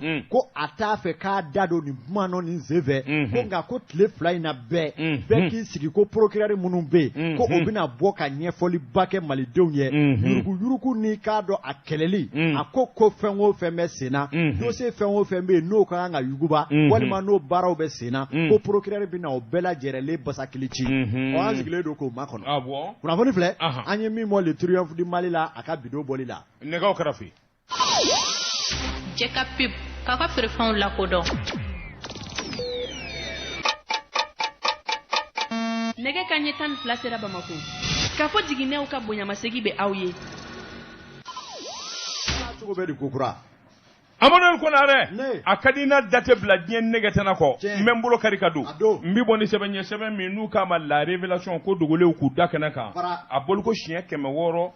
a t'a fɛ k'a da don nin kuma nɔ nin senfɛ, ko nka ko tile 2 in na, bɛɛ bɛɛ k'i sigi, ko procureur minnu bɛ yen, ko o bɛna bɔ ka ɲɛfɔliba kɛ malidenw ye, yuruguyurugu n'i k'a dɔn a kɛlɛli, a ko fɛn o fɛn bɛ sen na, dossier fɛn o fɛn bɛ yen n'o ka kan ka yuguba walima n'o baaraw bɛ sen na, ko procureur bɛna o bɛɛ lajɛrɛlen basakili ci. Ɔ, an sigilen don k'o makɔnɔ. Kunnafoni filɛ an ye min bɔ Le Triomphe du Mali la, a ka bidon bɔli la. Nɛgɛw kɛrɛfɛ. Cɛ ka pub k'a ka feerefɛnw lakodɔn. Nɛgɛ kanɲɛ 12 sera Bamako. K'a fɔ jiginɛw ka bonyamasegin bɛ aw ye. Cogo bɛ di kokura? Amadu Konarɛ, a ka di n na da tɛ bila diɲɛ nɛgɛ tɛna kɔ, n bɛ n bolo kari ka don, n bɛ bɔ ni sɛbɛn ye, sɛbɛn min n'u k'a ma La Révélation, ko dogolenw k'u da kɛnɛ kan, a boliko siɲɛ 631.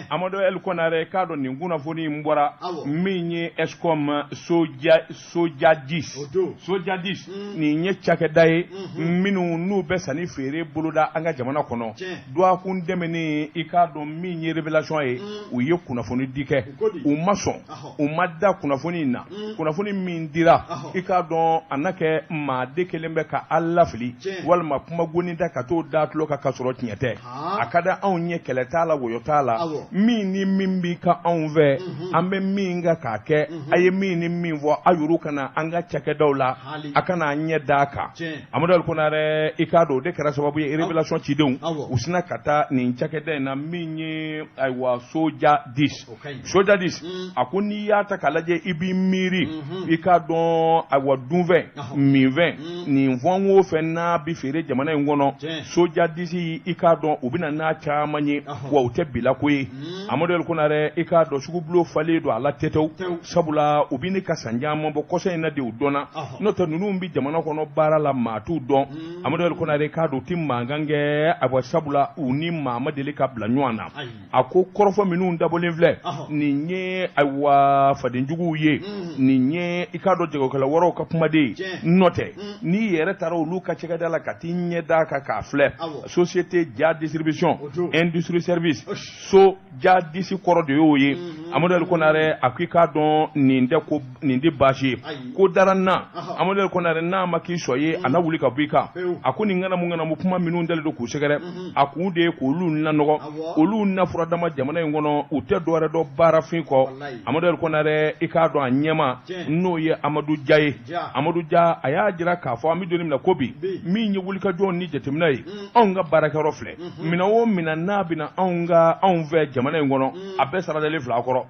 Amadu El Konarɛ, k'a dɔn nin kunnafoni in bɔra min ye Eskom Sojadis. Sojadis nin ye cakɛda ye minnu n'u bɛ sanni feere boloda an ka jamana kɔnɔ. Dɔgɔkun tɛmɛnen, i k'a dɔn min ye Révélation ye, u ye kunnafoni di kɛ, u ma sɔn, u ma da kunnafoni in na. Kunnafoni min dira, i k'a dɔn a na kɛ maa de kelen bɛ ka an lafili walima kuma goni da ka t'o da tulo kan ka sɔrɔ tiɲɛ tɛ. A ka di anw ye, kɛlɛ t'a la, wɔyɔ t'a la. Min ni min b'i ka anw fɛ, an bɛ min kan k'a kɛ, a ye min ni min fɔ, a yɛrɛ ka na an ka cakɛdaw la, a ka na an ɲɛ d'a kan. Amadu Konarɛ, i k'a dɔn o de kɛra sababu ye Révélation cidenw u sinna ka taa nin cakɛda in na min ye ayiwa Sojadis. Sojadis. A ko n'i y'a ta k'a lajɛ, i b'i miiri, i k'a dɔn, ayiwa, dunfɛn, minfɛn, nin fɛn o fɛn n'a bɛ feere jamana in kɔnɔ, Sojadisi, i k'a dɔn, u bɛ na n'a caman ye, wa u tɛ bila ko ye. Amadu El Konare, i k'a dɔn, sugubulon falen don a la tɛtɛw, sabula u bɛ ne ka san caman bɔ kɔsa in na de u dɔnna. N'o tɛ, ninnu bɛ jamana kɔnɔ baara la, maa t'u dɔn. Amadu El Konare, k'a dɔn, u tɛ mankan kɛ, ayiwa, sabula u ni maa ma deli ka bila ɲɔgɔn na. A ko kɔrɔfɔ minnu dabɔlen filɛ nin ye, ayiwa, fadenjuguw ye, nin ye, i k'a dɔn, jagokɛla wɛrɛw ka kumaden ye. N'o tɛ, n'i yɛrɛ taara olu ka cakɛda la ka t'i ɲɛ d'a kan k'a filɛ, Société Dia Distribution Industrie Service, Sojadisi kɔrɔ de y'o ye. Amadu El Konare a ko i k'a dɔn, nin tɛ ko nin tɛ baasi ye. Ko dara na, Amadu El Konare, n'a ma k'i sɔ ye, a na wuli ka bɔ i kan. A ko nin ŋanamu ŋanamu kuma minnu dalen don k'u sɛgɛrɛ, a kun de ye k'olu nanɔgɔ, olu na furadama jamana in kɔnɔ. U tɛ dɔwɛrɛ dɔn baarafin kɔ. Amadu El Konare, i k'a dɔn, a ɲɛmaa, n'o ye Amadu Ja ye, Amadu Ja, a y'a jira k'a fɔ an bɛ don min na ko bi, min ye wulikajɔ ni jateminɛ ye, anw ka baarakɛyɔrɔ filɛ, minɛn o minɛn n'a bɛna anw ka anw fɛ jamana in kɔnɔ, a bɛɛ saradalen filɛ a kɔrɔ.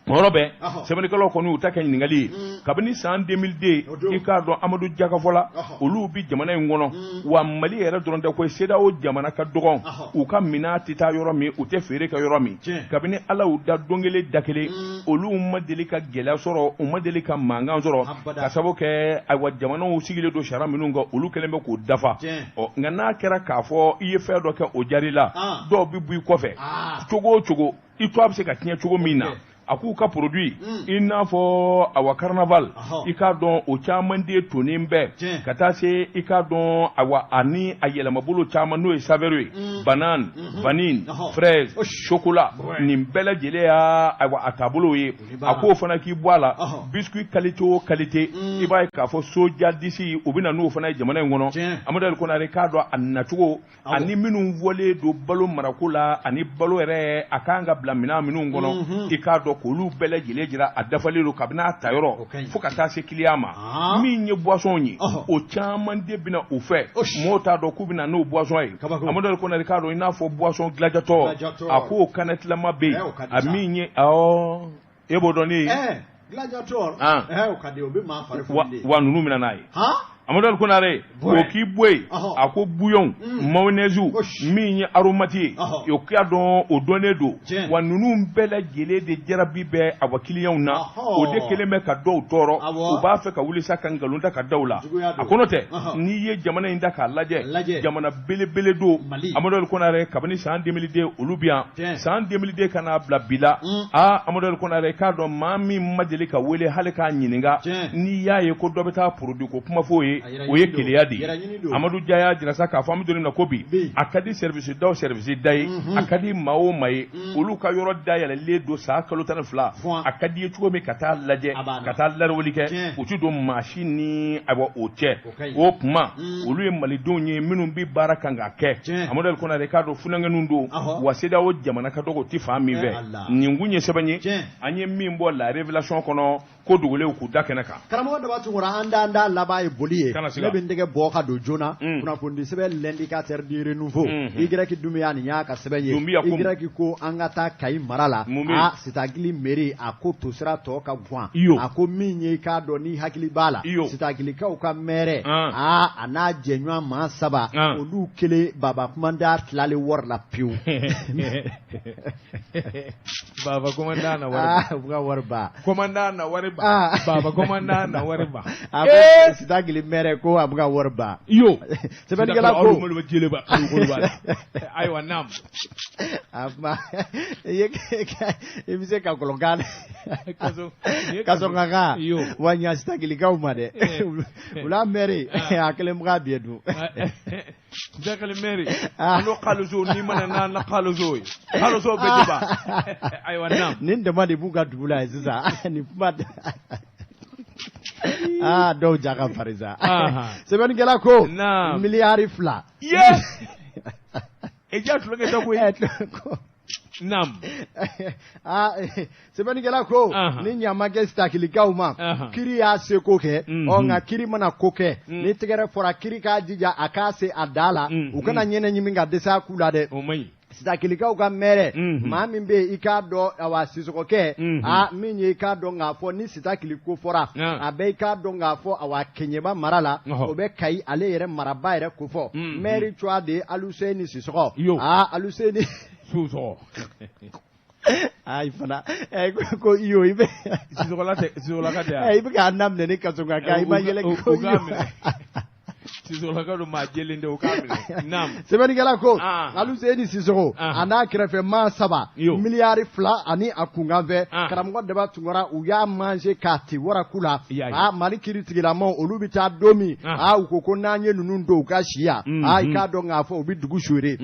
O yɔrɔ bɛɛ, sɛbɛnnikɛlaw kɔni y'u ta kɛ ɲininkali ye. Kabini san 2002, i k'a dɔn, Amadu Ja ka fɔ la, olu bɛ jamana in kɔnɔ, wa Mali yɛrɛ dɔrɔn tɛ koyi, CEDEAO jamana ka dɔgɔn u ka minɛn tɛ taa yɔrɔ min, u tɛ feere kɛ yɔrɔ min. Kabini Ala y'u da don kelen da kelen, olu ma deli ka gɛlɛya sɔrɔ, u ma deli ka mankan sɔrɔ, ka sababu kɛ, ayiwa, jamanaw sigilen don sariya minnu kan, olu kɛlen bɛ k'o dafa. Ɔ nka n'a kɛra k'a fɔ i ye fɛn dɔ kɛ, o diyara i la, dɔw bɛ bɔ i kɔfɛ cogo o cogo, i tɔgɔ bɛ se ka tiɲɛ cogo min na. A k'u ka produit, i n'a fɔ awa Carnaval, i k'a dɔn, o caman de tonnen bɛɛ ka taa se, i k'a dɔn, awa, ani a yɛlɛmabolo caman, n'o ye saveur ye, banane, vanille, fraise, chocolat, nin bɛɛ lajɛlen y'a, ayiwa, a taabolo ye. A k'o fana k'i bɔ a la, biscuit qualité o qualité, i b'a ye k'a fɔ Sojadisi, u bɛ na n'o fana ye jamana in kɔnɔ. Amadu El Konare, k'a dɔn, a nacogo ani minnu fɔlen don balo marako la, ani balo yɛrɛ a kan ka bila minɛn minnu kɔnɔ, i k'a dɔn, k'olu bɛɛ lajɛlen jira, a dafalen don kabini a ta yɔrɔ fo ka taa se client ma. Min ye boisson ye, o caman de bɛna u fɛ, mɔgɔw t'a dɔn k'u bɛna n'o boisson ye. Amadu El Konare, k'a dɔn, i n'a fɔ boisson Gladiator, a k'o canettelama bɛ yen, a min ye, awɔ, e b'o dɔn ne ye. Gladiator, o ka di, o bɛ maa fari foni de. Wa ninnu bɛna n'a ye. Amadu El Konare, o k'i bɔ yen, a ko bouillon, mayonnaise, min ye aromate ye, o k'a dɔn, o dɔnnen don. Wa ninnu bɛɛ lajɛlen de jarabi bɛ awa clientw na, o de kɛlen bɛ ka dɔw tɔɔrɔ. U b'a fɛ ka wuli sa ka nkalon ta ka da u la. A ko n'o tɛ, n'i ye jamana in ta k'a lajɛ, jamana belebele don. Amadu El Konare, kabini san 2002 olu bɛ yan, san 2002 ka n'a bila bi la, aa, Amadu El Konare, k'a dɔn, maa min ma deli ka wele hali k'a ɲininka, n'i y'a ye ko dɔ bɛ taa produit ko kuma f'o ye, o ye keleya de ye. Amadu Ja y'a jira sa k'a fɔ an bɛ don min na ko bi, a ka di service da o service da ye, a ka di maa o maa ye, olu ka yɔrɔ dayɛlɛlen don san kalo 12. A ka di i ye cogo min ka taa lajɛ, ka taa lariwali kɛ, u ti don maa si ni, ayiwa, o cɛ. O tuma, olu ye malidenw ye minnu bɛ baara kan ka kɛ. Amadu El Konare, k'a dɔn, funankɛninw don, wa CEDEAO jamana ka dɔgɔ, o tɛ fan min fɛ. Nin kun ye sɛbɛn ye an ye min bɔ La Révélation kɔnɔ, ko dogolenw k'u da kɛnɛ kan. Karamɔgɔ Daba Tunkara, an da an da laban ye boli ye. Ne bɛ n tɛgɛ bɔ ka don joona. Kunnafoni sɛbɛn L'Indicateur du Renouveau, Y Dunbiya, nin y'a ka sɛbɛn ye. Y ko an ka taa Kayi mara la, a Sitakili mairie, a ko tosira tɔ ka gan. A ko min ye, i k'a dɔn, ni hakili b'a la, Sitakilikaw ka maire, aa, a n'a jɛɲɔgɔn maa saba, olu kelen baba commandant tilalen wari la pewu. Baba commandant na wari ba. U ka wari ba. Commandant na wari ba. Baba commandant na wari ba. A ko Sitakili maire ko a bɛ ka wari ba. Iyo. Sɛbɛnnikɛla ko. Jeliba ayiwa, naam. A kuma i bɛ se ka kɔlɔnkan kasɔnkakan wa ɲa Sitakilikaw ma dɛ. Wula maire a kelen bɛ k'a biye dun. Sitakili maire ano kaloso ni mana na na kaloso ye kaloso bɛ jeba. Ayiwa, naam. Nin dama de b'u ka dugu la yen sisan, nin kuma aa dɔw ja ka farin sa. Sɛbɛnnikɛla ko miliyari 2. Ye e ja tulonkɛ tɛ koyi. Naam. Aa, sɛbɛnnikɛla ko ni ɲa ma kɛ Sitakilikaw ma, kiri y'a seko kɛ. Ɔ nka kiri mana ko kɛ, ni tɛgɛrɛ fɔra, kiri k'a jija a k'a se a da la, u kana ɲɛnɛ ɲimi ka dɛsɛ a ku la dɛ. O man ɲi. Sitakilikaw ka mɛrɛ maa min bɛ yen i k'a dɔn awa Sisɔkɔkɛ aa min ye i k'a dɔn k'a fɔ ni Sitakili ko fɔra a bɛ i k'a dɔn k'a fɔ awa Keɲeba mara la o bɛ Kayi ale yɛrɛ maraba yɛrɛ kofɔ mɛri tɔgɔ de ye Aluseni Sisɔkɔ aa Aluseni Sisɔkɔ ayi fana ko iyo i bɛ Sisɔkɔla tɛ Sisɔkɔlaka tɛ i bɛ k'a daminɛ ni kasokakan i ma yɛlɛ ko iyo Sisɔkɔlaka don maa jɛlen tɛ o k'a minɛ naam sɛbɛnnikɛla ko Aluseni Sisɔkɔ a n'a kɛrɛfɛ maa saba miliyari 2 ani a kunkanfɛ karamɔgɔ Daba Tunkara u y'a manger k'a ti waraku la aa Mali kiritigilamaw olu bɛ taa don min aa u ko ko n'an ye ninnu don u ka si yan aa i k'a dɔn k'a fɔ u bɛ dugu suere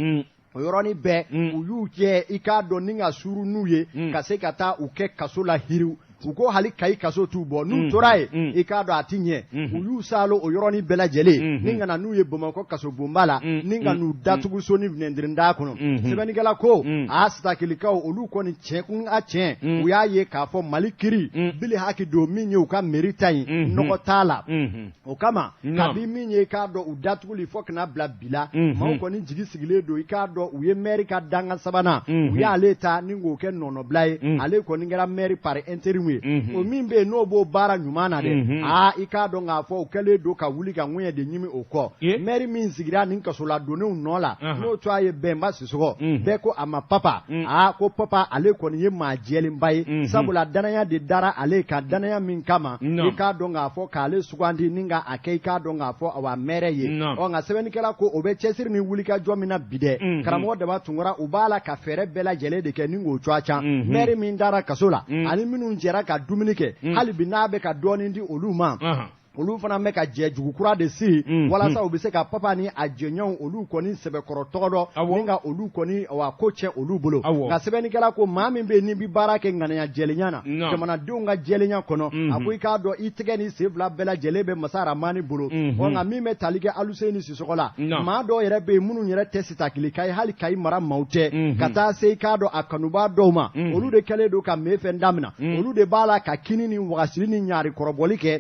o yɔrɔnin bɛɛ u y'u jɛ i k'a dɔn ni ka suuru n'u ye ka se ka taa u kɛ kaso la hiriw u ko hali Kayi kaso t'u bɔ n'u tora yen i k'a dɔn a ti ɲɛ u y'u saalo o yɔrɔnin bɛɛ lajɛlen ni ka na n'u ye Bamakɔ kasobonba la ni ka n'u datugu so ni finɛtiri kɔnɔ sɛbɛnnikɛla ko aa Sitakilikaw olu kɔni tiɲɛ kun a tiɲɛ u y'a ye k'a fɔ Mali kiri bili haki don min ye u ka mairie ta in nɔgɔ t'a la o kama kabi min ye i k'a dɔn u datuguli fo ka na bila bi la maaw kɔni jigi sigilen don i k'a dɔn u ye mɛri ka dankan sabanan u y'ale ta ni k'o kɛ nɔnɔbila ye ale kɔni kɛra mɛri par intérim ye o min bɛ yen n'o b'o baara ɲuman na dɛ aa i k'a dɔn k'a fɔ u kɛlen don ka wuli ka ŋuɲɛ de ɲimi o kɔ mɛri min sigira nin kasoladonnenw nɔ la n'o tɔgɔ ye Bɛnba Sisɔkɔ bɛɛ ko a ma papa aa ko papa ale kɔni ye maa jɛlenba ye sabula danaya de dara ale kan danaya min kama i k'a dɔn k'a fɔ k'ale sugandi ni ka a kɛ i k'a dɔn k'a fɔ awa mɛrɛ ye ɔ nka sɛbɛnnikɛla ko o bɛ cɛsiri ni wulikajɔ min na bi dɛ karamɔgɔ Daba Tunkara u b'a la ka fɛɛrɛ bɛɛ lajɛlen de kɛ ni k'o cogoya can mɛri min dara kaso la ani minnu jɛra ka dumuni kɛ hali bi n'a bɛ ka dɔɔnin di olu ma olu fana bɛ ka jɛ jugu kura de siri walasa u bɛ se ka papa ni a jɛɲɔgɔnw olu kɔni sɛbɛkɔrɔ tɔgɔ dɔn ni ka olu kɔni wa ko cɛ olu bolo nka sɛbɛnnikɛla ko maa min bɛ yen n'i bɛ baara kɛ ŋaniya jɛlenya na jamanadenw ka jɛlenya kɔnɔ a ko i k'a dɔn i tɛgɛ ni sen fila bɛɛ lajɛlen bɛ masa Ramani bolo ɔ nka min bɛ tali kɛ Aluseni Sisɔkɔ la maa dɔw yɛrɛ bɛ yen minnu yɛrɛ tɛ Sitakilika ye hali Kayi mara maaw tɛ ka taa se i k'a dɔn a kanubaa dɔw ma olu de kɛlen don ka mefɛn daminɛ olu de b'a la ka kini ni wagasili ni ɲaari kɔrɔbɔli kɛ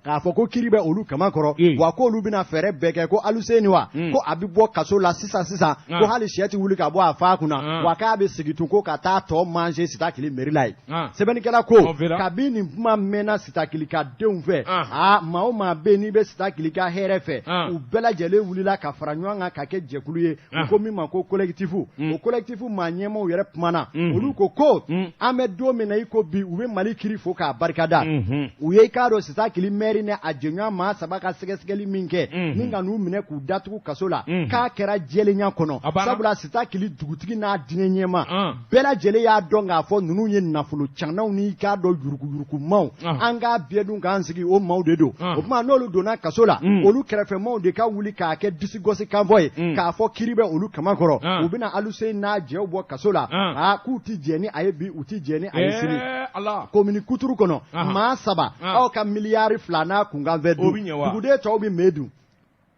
k'a fɔ ko kiri bɛ olu kama kɔrɔ wa ko olu bɛna fɛɛrɛ bɛɛ kɛ ko Aluseni wa ko a bɛ bɔ kaso la sisan sisan ko hali sɛ tɛ wuli ka bɔ a fa kunna wa k'a bɛ segin tun ko ka taa tɔ manger Sitakili mairie la yen sɛbɛnnikɛla ko kabi nin kuma mɛnna Sitakilika denw fɛ aa maa o maa bɛ yen n'i bɛ Sitakilika hɛrɛ fɛ u bɛɛ lajɛlen wulila ka fara ɲɔgɔn kan ka kɛ jɛkulu ye u ko min ma ko collectif o collectif maa ɲɛmaaw yɛrɛ kumana olu ko ko an bɛ don min na i ko bi u bɛ Mali kiri fo k'a barikada u ye i k'a dɔn Sitakili mɛri ni a jɛɲɔgɔn maa saba ka sɛgɛsɛgɛli min kɛ ni ka n'u minɛ k'u datugu kaso la k'a kɛra jɛlenya kɔnɔ sabula Sitakili dugutigi n'a diinɛ ɲɛmaa bɛɛ lajɛlen y'a dɔn k'a fɔ ninnu ye nafolo cannaw n'i k'a dɔn yuruguyurugumaw an k'a bɛɛ dun k'an sigi o maaw de don o tuma n'olu donna kaso la olu kɛrɛfɛmaw de ka wuli k'a kɛ disigosi kanfɔ ye k'a fɔ kiri bɛ olu kama kɔrɔ u bɛna Aluseni n'a jɛw bɔ kaso la aa k'u tɛ jɛn ni a ye bi u tɛ jɛn ni a ye sini komini kuturu kɔnɔ maa saba aw ka miliyari 2 n'a kunkanfɛn dun duguden tɔw bɛ me dun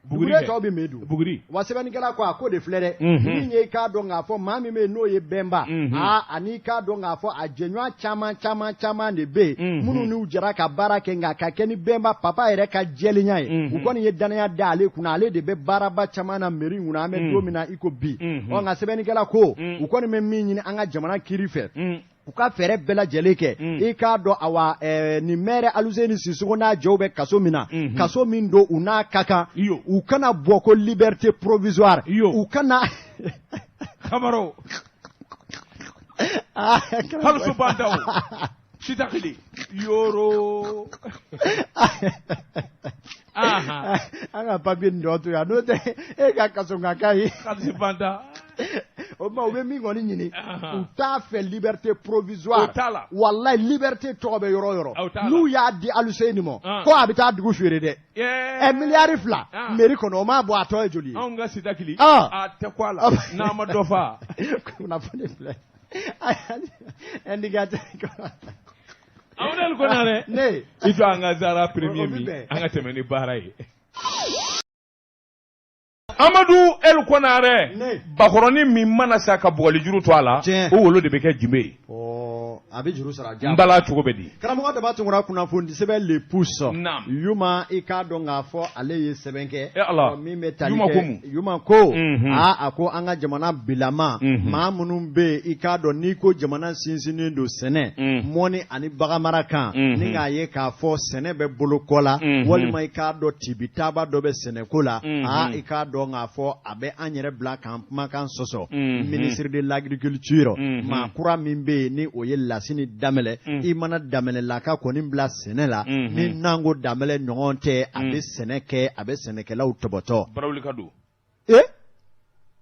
Buguri tɔw bɛ me dun buguri wa sɛbɛnnikɛla ko a ko de filɛ dɛ min ye i k'a dɔn k'a fɔ maa min bɛ yen n'o ye Bɛnba aa ani i k'a dɔn k'a fɔ a jɛɲɔgɔn caman caman caman de bɛ yen minnu n'u jɛra ka baara kɛ nka ka kɛ ni Bɛnba papa yɛrɛ ka jɛlenya ye u kɔni ye danaya da ale kunna ale de bɛ baaraba caman na mairie kunna an bɛ don min na i ko bi ɔ nka sɛbɛnnikɛla ko u kɔni bɛ min ɲini an ka jamana kiri fɛ u ka fɛɛrɛ bɛɛ lajɛlen kɛ i k'a dɔn awa nin mɛrɛ Aluseni Sisoko n'a jɛw bɛ kaso min na kaso min don u n'a ka kan u kana bɔ ko liberté provisoire u kana Kamaro hali bandaw Sitakili yoro an ka papier nin dɔ to yan n'o tɛ e ka kaso ka kan ye banda o tuma u bɛ min kɔni ɲini u t'a fɛ liberté provisoire walayi liberté tɔgɔ bɛ yɔrɔ o yɔrɔ n'u y'a di Aluseni ma ko a bɛ taa dugu feere dɛ ɛ miliyari 2 mairie kɔnɔ o m'a bɔ a tɔ ye joli ye anw ka Sitakili a tɛ kɔ a la n'a ma dɔ fa kunnafoni filɛ indicateur Amadu Konare ne i jɔ an ka Zara premier min an ka tɛmɛ ni baara ye Amadu El Konare bakɔrɔnin min mana sa ka bugɔlijuru to a la o wolo de bɛ kɛ jenbe ye A bɛ juru sara. N bala cogo bɛ di? Karamɔgɔ Daba Tunkara, kunnafoni sɛbɛn Le Pouce. Yuma, i k'a dɔn k'a fɔ ale ye sɛbɛn kɛ. E Ala. Min bɛ tali kɛ Yuma ko aa, a ko an ka jamana bilama maa minnu bɛ yen, i k'a dɔn n'i ko jamana sinsinnen don sɛnɛ, mɔni ani baganmara kan, ni k'a ye k'a fɔ sɛnɛ bɛ bolo kɔ la, walima i k'a dɔn tibitaaba dɔ bɛ sɛnɛko la, aa, i k'a dɔn k'a fɔ a bɛ an yɛrɛ bila k'an kumakan sɔsɔ. Ministre de l'agriculture maa kura min bɛ yen, ni o ye Lasini Danbɛlɛ, i mana Danbɛlɛlaka kɔni bila sɛnɛ la, ni Nango Danbɛlɛ ɲɔgɔn tɛ, a bɛ sɛnɛ kɛ, a bɛ sɛnɛkɛlaw tɔbɔtɔ. Barawulika don. Ee.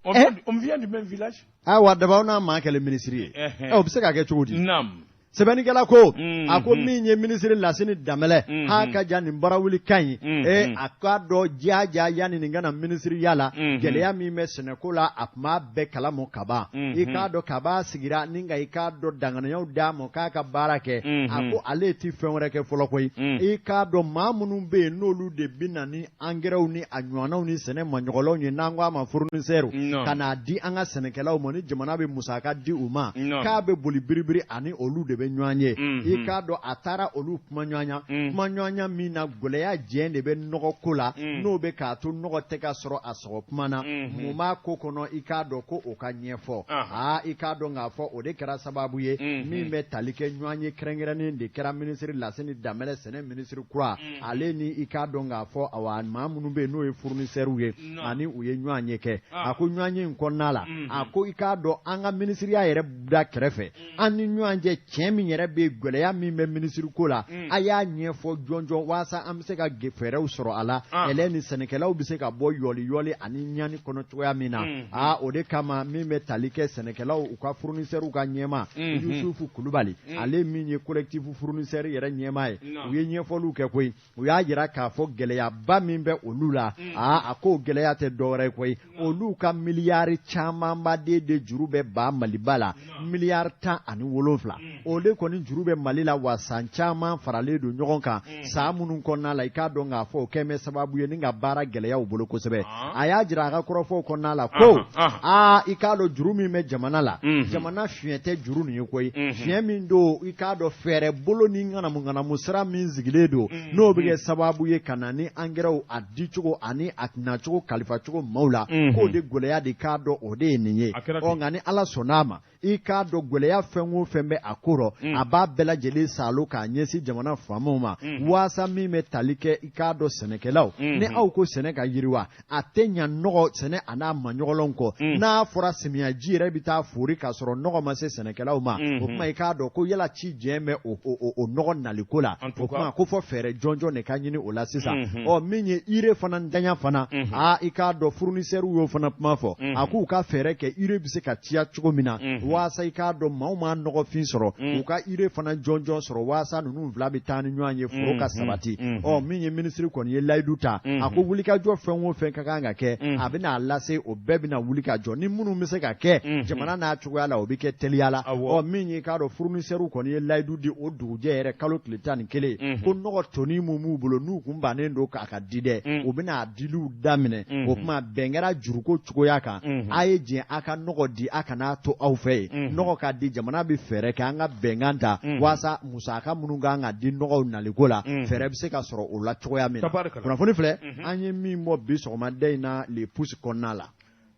On vient du même village. Ayiwa, Dabaw n'a maa kɛlen minisiri ye, o bɛ se ka kɛ cogo di? Naam. Sɛbɛnnikɛla ko, a ko min ye minisiri Lasini Danbɛlɛ, ha ka ja nin barawuli ka ɲi e, a k'a dɔn jaja yanni nin ka na minisiriya la, gɛlɛya min bɛ sɛnɛko la, a tun b'a bɛɛ kalama ka ban. I k'a dɔn kaba sigira ni ka i k'a dɔn danganiyaw d'a ma k'a ka baara kɛ, a ko ale tɛ fɛn wɛrɛ kɛ fɔlɔ koyi. I k'a dɔn maa minnu bɛ yen, n'olu de bɛ na ni angɛrɛw ni a ɲɔgɔnnaw ni sɛnɛ maɲɔgɔnlɔw ye, n'an ko a ma fournisseurs, ka n'a di an ka sɛnɛkɛlaw ma, ni jamana bɛ musaka di u ma, k'a bɛ boli biribiri ani olu de bɛ ɲɔgɔn ye. I k'a dɔn a taara olu kumaɲɔgɔnya, kumaɲɔgɔnya min na, gɛlɛya jɛn de bɛ nɔgɔ ko la, n'o bɛ k'a to nɔgɔ tɛ ka sɔrɔ a sɔgɔ kuma na. Mun b'a ko kɔnɔ? I k'a dɔn ko o ka ɲɛfɔ. Aa, i k'a dɔn k'a fɔ o de kɛra sababu ye min bɛ tali kɛ ɲɔgɔn ye kɛrɛnkɛrɛnnen de kɛra minisiri Lasini Danbɛlɛ, sɛnɛ minisiri kura, ale ni i k'a dɔn k'a fɔ awa maa minnu bɛ yen n'o ye fournisseurs ye, ani u ye ɲɔgɔn ye kɛ. A ko ɲɔgɔn ye in kɔnɔna la, a ko i k'a dɔn an ka minisiriya yɛrɛ da kɛrɛfɛ, an ni ɲɔgɔn cɛ tiɲɛ min yɛrɛ bɛ, gɛlɛya min bɛ minisiri ko la, a y'a ɲɛfɔ jɔnjɔn walasa an bɛ se ka fɛɛrɛw sɔrɔ a la, ɛlɛ ni sɛnɛkɛlaw bɛ se ka bɔ yɔli yɔli ani ɲani kɔnɔ cogoya min na. Aa, o de kama min bɛ tali kɛ sɛnɛkɛlaw u ka fournisseurs ka ɲɛmaa Yusufu Kulubali, ale min ye collectif fournisseur yɛrɛ ɲɛmaa ye, u ye ɲɛfɔliw kɛ koyi. U y'a jira k'a fɔ gɛlɛyaba min bɛ olu la, aa, a k'o gɛlɛya tɛ dɔwɛrɛ ye koyi, olu ka miliyari camanba de juru bɛ ba Maliba la, miliyari 17, o de kɔni juru bɛ Mali la. Wa san caman faralen don ɲɔgɔn kan, san minnu kɔnɔna la, i k'a dɔn k'a fɔ o kɛn bɛ sababu ye ni ka baara gɛlɛya u bolo kosɛbɛ. A y'a jira a ka kɔrɔfɔw kɔnɔna la ko aa, i k'a dɔn juru min bɛ jamana la, jamana fiɲɛ tɛ juru nin ye koyi. Fiɲɛ min don, i k'a dɔn fɛɛrɛ bolo ni ŋanamu ŋanamu sira min sigilen don, n'o bɛ kɛ sababu ye ka na ni angɛrɛw a dicogo ani a nacogo kalifacogo maaw la, k'o de gɛlɛya de k'a dɔn o de ye nin ye. Ɔ nka ni Ala sɔnn'a ma, i k'a dɔn gɛlɛya fɛn o fɛn bɛ a ko rɔ, a b'a bɛɛ lajɛlen saalo k'a ɲɛsin jamana faamaw ma, waasa min bɛ tali kɛ i k'a dɔn sɛnɛkɛlaw, ni aw ko sɛnɛ ka yiriwa, a tɛ ɲa nɔgɔ sɛnɛ a n'a maɲɔgɔlɔn kɔ. N'a fɔra samiyaji yɛrɛ bɛ taa fori k'a sɔrɔ nɔgɔ ma se sɛnɛkɛlaw ma, o tuma i k'a dɔn ko yala ci jɛn bɛ o nɔgɔ naliko la. O tuma ko fɔ fɛɛrɛ jɔnjɔn de ka ɲini o la sisan. Ɔ min ye urée fana ntanya fana, aa, i k'a dɔn fournisseurs y'o fana kuma fɔ. A k'u ka fɛɛrɛ kɛ urée bɛ se ka ciya cogo min na, waasa i k'a dɔn maaw ma nɔgɔfin sɔrɔ, u ka urée fana jɔnjɔn sɔrɔ, waasa ninnu fila bɛ taa ni ɲɔgɔn ye, foro ka sabati. Ɔ min ye minisiri kɔni ye layidu ta, a ko wulikajɔ fɛn o fɛn ka kan ka kɛ, a bɛna a lase, o bɛɛ bɛna wuli ka jɔ ni minnu bɛ se ka kɛ jamana n'a cogoya la, o bɛ kɛ teliya la. Ɔ min ye k'a dɔn fournisseurs kɔni ye layidu di o dugujɛ yɛrɛ, kalo tile 11, ko nɔgɔ toni min b'u bolo, n'u kun bannen don k'a ka di dɛ, u bɛna a diliw daminɛ. O tuma bɛn kɛra juruko cogoya kan, a ye jɛn a ka nɔgɔ di, a kana to aw fɛ yen, nɔgɔ ka di, jamana bɛ fɛɛrɛ kɛ an ka bɛnkan ta, waasa musaka minnu kan ka di nɔgɔw naliko la, fɛɛrɛ bɛ se ka sɔrɔ o la cogoya min na. Kunnafoni filɛ an ye min bɔ bi sɔgɔmada in na Le Pouce kɔnɔna la.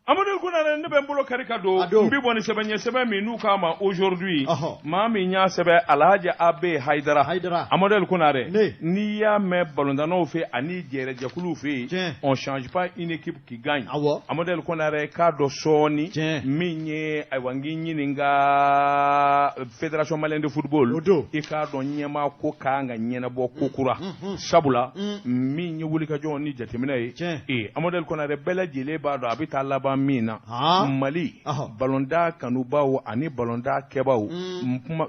Amadu Konare, ne bɛ n bolo kari ka don, n bɛ bɔ ni sɛbɛn ye, sɛbɛn min n'u k'a ma Aujourd'hui. Maa min y'a sɛbɛn, Alhaji Abe Hayidara. Amadu Konare, n'i y'a mɛn balontannaw fɛ ani jɛrɛjɛkuluw fɛ yen, on change pas une équipe qui gagne. Amadu Konare, k'a dɔn sɔɔni min ye, ayiwa, n k'i ɲininka Fédération malienne de football, i k'a dɔn ɲɛmaa ko kan ka ɲɛnabɔ ko kura, sabula min ye wulikajɔ ni jateminɛ ye, ee, Amadu Konare, bɛɛ lajɛlen b'a dɔn a bɛ taa laban min na. Mali balontan kanubaw ani balontan kɛbaw,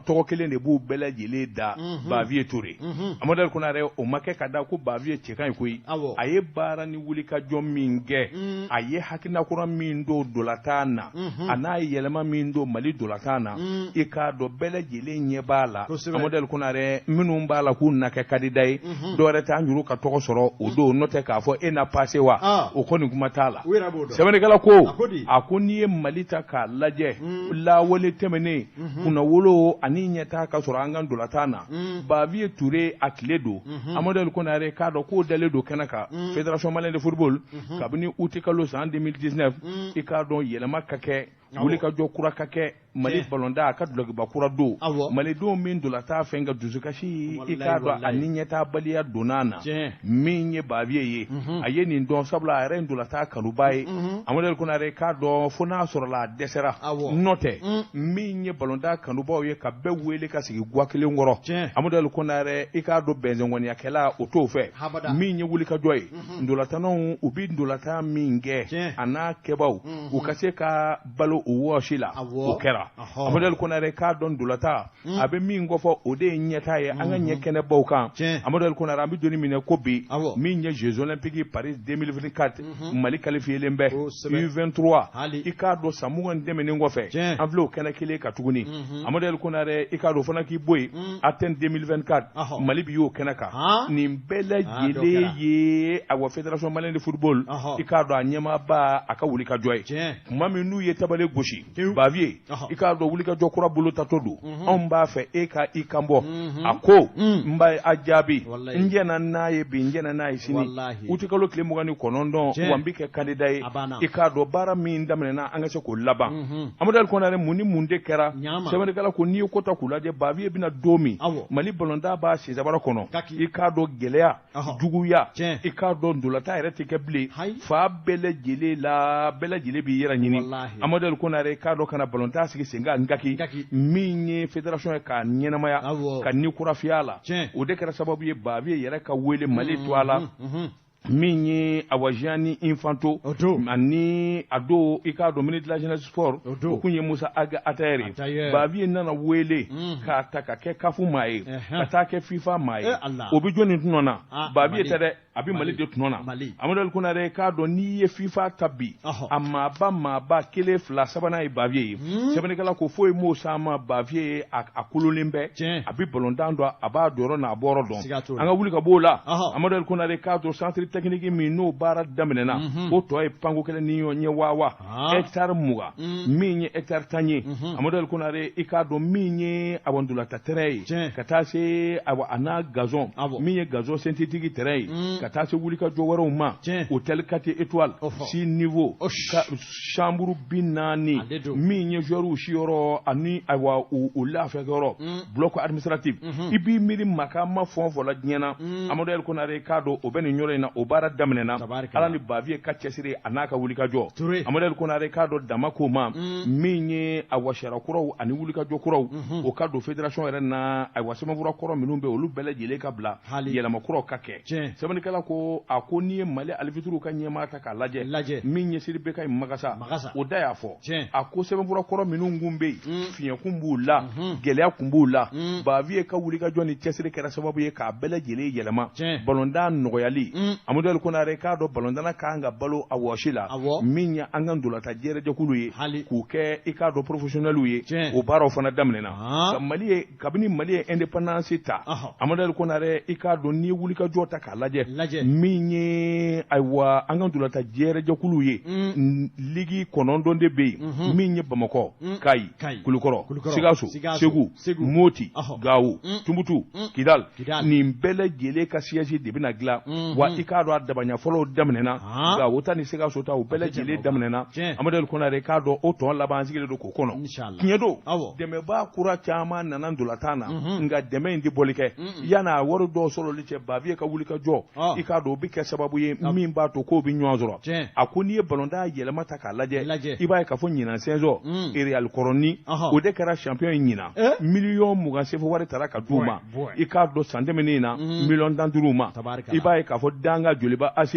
tɔgɔ kelen de b'u bɛɛ lajɛlen da, Baviye Ture. Amadu Konare, o ma kɛ ka da ko Baviye cɛ ka ɲi koyi. A ye baara ni wulikajɔ min kɛ, a ye hakilina kura min don dolatan na, a n'a ye yɛlɛma min don Mali dolatan na, i k'a dɔn bɛɛ lajɛlen ɲɛ b'a la. Amadu Konare, minnu b'a la k'u na kɛ candidat ye, dɔwɛrɛ t'an juru ka tɔgɔ sɔrɔ o don, n'o tɛ k'a fɔ e na passer wa, o kɔni kuma t'a la. Sɛbɛnnikɛla ko ko a ko n'i ye Mali ta k'a lajɛ lawale tɛmɛnen kunnawolo ani ɲɛtaa ka sɔrɔ an ka ntolatan na Baviye Ture a tile don Amadu El Konare k'a dɔn k'o dalen don kɛnɛ kan Fédération malienne de football kabini uti kalo san 2019 i k'a dɔn yɛlɛma ka kɛ wulikajɔ kura ka kɛ Mali balontan a ka dulɔkiba kura don malidenw min ntolatan fɛ ka dusukasi i k'a dɔn ani ɲɛtaabaliya donna na min ye Baviye ye a ye nin dɔn sabula a yɛrɛ ye ntolatan kanuba ye Amadu El Konare k'a dɔn fo n'a sɔrɔla a dɛsɛra n'o tɛ min ye balontan kanubaw ye ka bɛɛ wele ka sigi gwa kelen kɔrɔ Amadu El Konare i k'a dɔn bɛnsengɔniyakɛla o t'o fɛ min ye wulikajɔ ye ntolatannaw u bɛ ntolatan min kɛ a n'a kɛbaw u ka se ka balo o wɔsi la o kɛra Amadu El Konare k'a dɔn ntolatan a bɛ min kofɔ o de ye ɲɛtaa ye an ka ɲɛ kɛnɛbaw kan Amadu El Konare an bɛ don min na ko bi min ye Jeux olympiques Paris 2024 Mali qualifiélen bɛ U23 i k'a dɔn san 20 tɛmɛnen kɔfɛ an filɛ o kɛnɛ kelen kan tuguni Amadu El Konare i k'a dɔn o fana k'i bɔ yen Athènes 2024 Mali bi y'o kɛnɛ kan nin bɛɛ lajɛlen ye awa Fédération malienne de football i k'a dɔn a ɲɛmaaba a ka wulikajɔ ye tuma min n'u ye tabale gosi Baviye i k'a dɔn wulikajɔ kura bolo tatɔ don anw b'a fɛ e ka i kan bɔ a ko n b'a a jaabi n jɛnna n'a ye bi n jɛnna n'a ye sini utikalo tile 29 wa n bɛ kɛ candidat ye i k'a dɔn baara min daminɛna an ka se k'o laban Amadu El Konare mun ni mun de kɛra sɛbɛnnikɛla ko n'i ye ko ta k'u lajɛ Baviye bɛna don min Mali balontan b'a sensabara kɔnɔ i k'a dɔn gɛlɛya juguya i k'a dɔn ntolatan yɛrɛ tɛ kɛ bilen fan bɛɛ lajɛlen la bɛɛ lajɛlen b'i yɛrɛ ɲini Amadu El Konare i k'a dɔn ka na balontan sigi sen kan Nkaki min ye fédération ye k'a ɲɛnamaya ka ni kura fiyɛ a la o de kɛra sababu ye Baviye yɛrɛ ka wele Mali to a la min ye awa Gianni Infantino ani a don i k'a dɔn ministre de la jeunesse sport o kun ye Musa Ag Attaher ye Baviye nana wele k'a ta ka kɛ CAF maa ye ka taa kɛ FIFA maa ye o bɛ jɔnni tɔnɔ na Baviye tɛ dɛ a bɛ Mali de tɔnɔ na Amadu El Konare k'a dɔn n'i ye FIFA ta bi a maaba kelen fila sabanan ye Baviye ye sɛbɛnnikɛla ko foyi m'o s'an ma Baviye ye a kololen bɛ a bɛ balontan dɔn a b'a jɔyɔrɔ n'a bɔyɔrɔ dɔn an ka wuli ka b'o la Amadu El Konare k'a dɔn centre technique min n'o baara daminɛna o tɔ ye panko kelen ni ɲɛ waawa hectare 20 min ye hectare 10 ye Amadu El Konare i k'a dɔn min ye awa ntolatan terrain ye ka taa se awa a n'a gazon min ye gazon synthétique terrain ye ka taa se wulikajɔ wɛrɛw ma hôtel 4 étoiles 6 niveaux chambre 40 min ye joueurs siyɔrɔ ani ayiwa u lafiyakɛyɔrɔ bloc administratif i b'i miiri makama fɛn o fɛn la diɲɛ na Amadu El Konare k'a dɔn o bɛ nin yɔrɔ in na o baara daminɛna Ala ni Baviye ka cɛsiri a n'a ka wulikajɔ Amadu El Konare k'a dɔn dama ko ma min ye awa sariya kuraw ani wulikajɔ kuraw o ka don fédération yɛrɛ na ayiwa sɛbɛnfura kɔrɔ minnu bɛ olu bɛɛ lajɛlen ka bila yɛlɛma kuraw ka kɛ sɛbɛnnikɛla ko a ko n'i ye Mali alibitiriw ka ɲɛmaa ta k'a lajɛ min ye Sidi Bekayi Magasa o da y'a fɔ a ko sɛbɛnfura kɔrɔ minnu kun bɛ yen fiɲɛ kun b'u la gɛlɛya kun b'u la Baviye ka wulikajɔ ni cɛsiri kɛra sababu ye k'a bɛɛ lajɛlen yɛlɛma balontan nɔgɔyali Amadu El Konare k'a dɔn balontanna kan ka balo a wɔsi la min ye an ka ntolatan jɛrɛjɛkulu ye k'u kɛ i k'a dɔn professionnels ye o baaraw fana daminɛna Mali ye kabini Mali ye indépendance ta Amadu El Konare i k'a dɔn n'i ye wulikajɔ ta k'a lajɛ min ye ayiwa an ka ntolatan jɛrɛjɛkulu ye ligue 9 de bɛ yen min ye Bamakɔ Kayi Kulukɔrɔ Sikaso Segu Moti Gawo Tumutu Kidal nin bɛɛ lajɛlen ka siège de bɛna dilan wa i k'a dɔn a dabaɲa fɔlɔw daminɛna Gawo ta ni Sikaso ta o bɛɛ lajɛlen daminɛna Amadu El Konare k'a dɔn o tɔ laban sigilen don k'o kɔnɔ tiɲɛ don dɛmɛbaa kura caman nana ntolatan na nka dɛmɛ in tɛ bɔli kɛ yan'a wari dɔw sɔrɔli cɛ Baviye ka wulikajɔ i k'a dɔn o bɛ kɛ sababu ye min b'a to k'o bɛ ɲɔgɔn sɔrɔ a ko n'i ye balontan yɛlɛma ta k'a lajɛ i b'a ye k'a fɔ ɲinan saison Real kɔrɔni o de kɛra champion ye ɲinan miliyɔn 20 sefa wari taara ka d'u ma i k'a dɔn san tɛmɛnen in na miliyɔn 10 dir'u ma i b'a ye k'a fɔ danga Joliba AC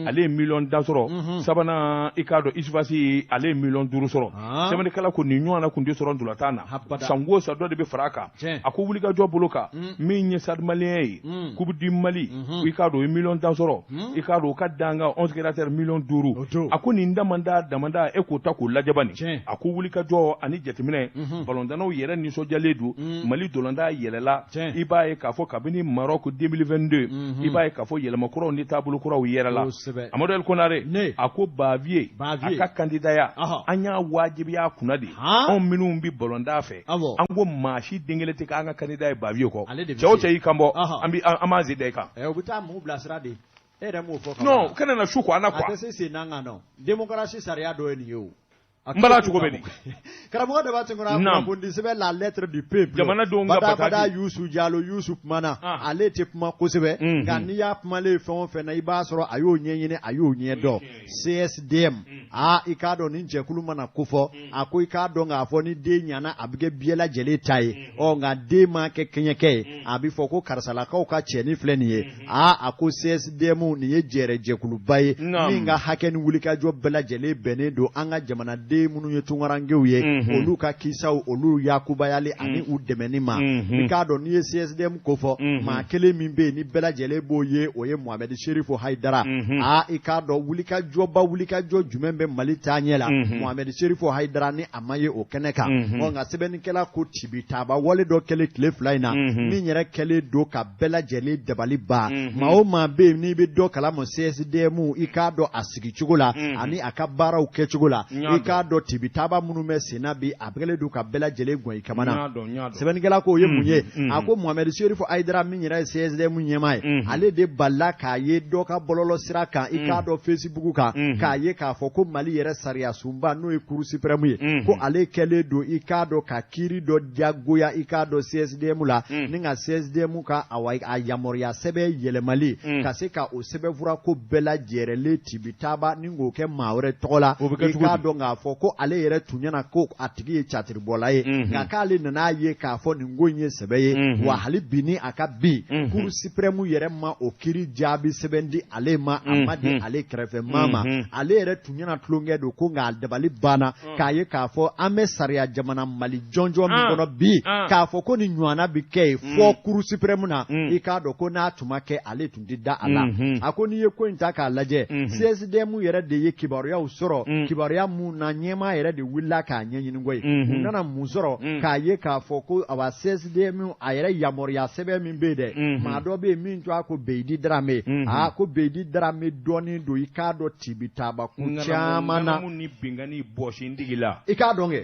ale ye miliyɔn 10 sɔrɔ sabanan i k'a dɔn USFAS ale ye miliyɔn 5 sɔrɔ sɛbɛnnikɛla ko nin ɲɔgɔnna kun tɛ sɔrɔ ntolatan na san o san dɔ de bɛ fara a kan a ko wulikajɔ bolo kan min ye Stade Malien ye Coupe du Mali i k'a dɔn o ye miliyɔn 10 sɔrɔ. I k'a dɔn u ka dankan 11 créateurs miliyɔn 5. A ko nin damanda damanda, e k'o ta k'o lajɛ bani. A ko wulikajɔ ani jateminɛ, balontannaw yɛrɛ nisɔndiyalen don. Mali dolanda yɛlɛla. I b'a ye k'a fɔ kabini Maroc 2022, i b'a ye k'a fɔ yɛlɛma kuraw ni taabolo kuraw yɛrɛ la. Amadu El Konare, a ko Bavieux a ka kandidaya, an y'a wajibiya kunna de. Anw minnu bɛ balontan fɛ, an ko maa si den kelen tɛ k'an ka candidat ye Bavieux kɔ. Cɛ o cɛ y'i kan bɔ, an bɛ an b'an sen da i kan. U bɛ taa mun bilasira de? E yɛrɛ m'o fɔ. Non, kana na su ko an na quoi. A tɛ se sen n'an kan nɔ. Démocratie sariya dɔ ye nin ye o. N bala cogo bɛ di? Karamɔgɔ de b'a senkɔrɔ, kunnafoni sɛbɛn La Lettre du Peuple. Jamanadenw ka bataki. Yusu Jalo, Yusu kumana. Ale tɛ kuma kosɛbɛ, nka n'i y'a kumalen fɛn o fɛn na, i b'a sɔrɔ a y'o ɲɛɲini, a y'o ɲɛ dɔn. CSDM, aa, i k'a dɔn nin jɛkulu mana kofɔ, a ko i k'a dɔn k'a fɔ ni den ɲana, a bɛ kɛ bɛɛ lajɛlen ta ye. Ɔ nka den ma kɛ kɛɲɛkɛ ye, a bɛ fɔ ko karisalakaw ka cɛni filɛ nin ye. Aa, a ko CSDM nin ye jɛrɛ jɛkuluba ye min ka hakɛ ni wulikajɔ bɛɛ lajɛlen bɛnnen don an ka jamanaden minnu ye tunkarankew ye, olu ka kisaw, olu yakubayali ani u dɛmɛni ma. I k'a dɔn n'i ye CSDM kofɔ, maa kelen min bɛ yen ni bɛɛ lajɛlen b'o ye, o ye Mohamed Chérif Haïdara. Aa, i k'a dɔn wulikajɔba, wulikajɔ jumɛn bɛ Mali taaɲɛ la, Mohamed Chérif Haïdara ni a ma ye o kɛnɛ kan. Ɔ nka sɛbɛnnikɛla ko tibitaba wale dɔ kɛlen tile 2 in na, min yɛrɛ kɛlen don ka bɛɛ lajɛlen dabali ban. Maa o maa bɛ yen n'i bɛ dɔ kalama CSDM, i k'a dɔn a sigicogo la ani a ka baaraw kɛcogo la, i k'a dɔn tibitaba minnu bɛ sen na bi, a kɛlen don ka bɛɛ lajɛlen gɔn i kamana. Sɛbɛnnikɛla ko o ye mun ye? A ko Mohamed Chérif Haïdara min yɛrɛ ye CSDM ɲɛmaa ye, ale de balila k'a ye dɔ ka bɔlɔlɔ sira kan, i k'a dɔn Facebook kan, k'a ye k'a fɔ ko Mali yɛrɛ sariya sunba, n'o ye Cour suprême ye, ko ale kɛlen don, i k'a dɔn, ka kiiri dɔ diyagoya, i k'a dɔn CSDM la, ni ka CSDM ka a yamaruya sɛbɛn yɛlɛmali ka se ka o sɛbɛnfura ko bɛɛ lajɛrɛlen tibitaba ni k'o kɛ maa wɛrɛ tɔgɔ la. I k'a dɔn k'a fɔ ko ale yɛrɛ tun ɲɛna ko a tigi ye catiribɔla ye, nka k'ale nana ye k'a fɔ nin ko in ye sɛbɛ ye. Wa hali bi ni a ka bi, Cour suprême yɛrɛ ma o kiiri jaabi sɛbɛn di ale ma, a ma di ale kɛrɛfɛ maa ma. Ale yɛrɛ tun ɲɛna tulonkɛ don ko, nka a dabali banna k'a ye k'a fɔ an bɛ sariya jamana Mali jɔnjɔn min kɔnɔ bi, k'a fɔ ko ni ɲɔgɔnna bɛ kɛ yen fɔ Cour suprême na. I k'a dɔn ko n'a tun ma kɛ, ale tun tɛ da a la. A ko n'i ye ko in ta k'a lajɛ, CSDM yɛrɛ de ye kibaruyaw sɔrɔ, kibaruya mun na ɲɛmaa yɛrɛ de wulila k'a ɲɛɲini koyi. U nana mun sɔrɔ? K'a ye k'a fɔ ko awa, CSDM a yɛrɛ yamaruya sɛbɛn min bɛ yen dɛ, maa dɔ bɛ yen min tɔgɔ ko Beyidi Darame. Aa, ko Beyidi Darame dɔɔnin don, i k'a dɔn tibitaba ko caman na. Ni binkanni bɔsi n tigi la. I k'a dɔn kɛ.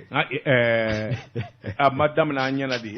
A ma daminɛ an ɲɛna de.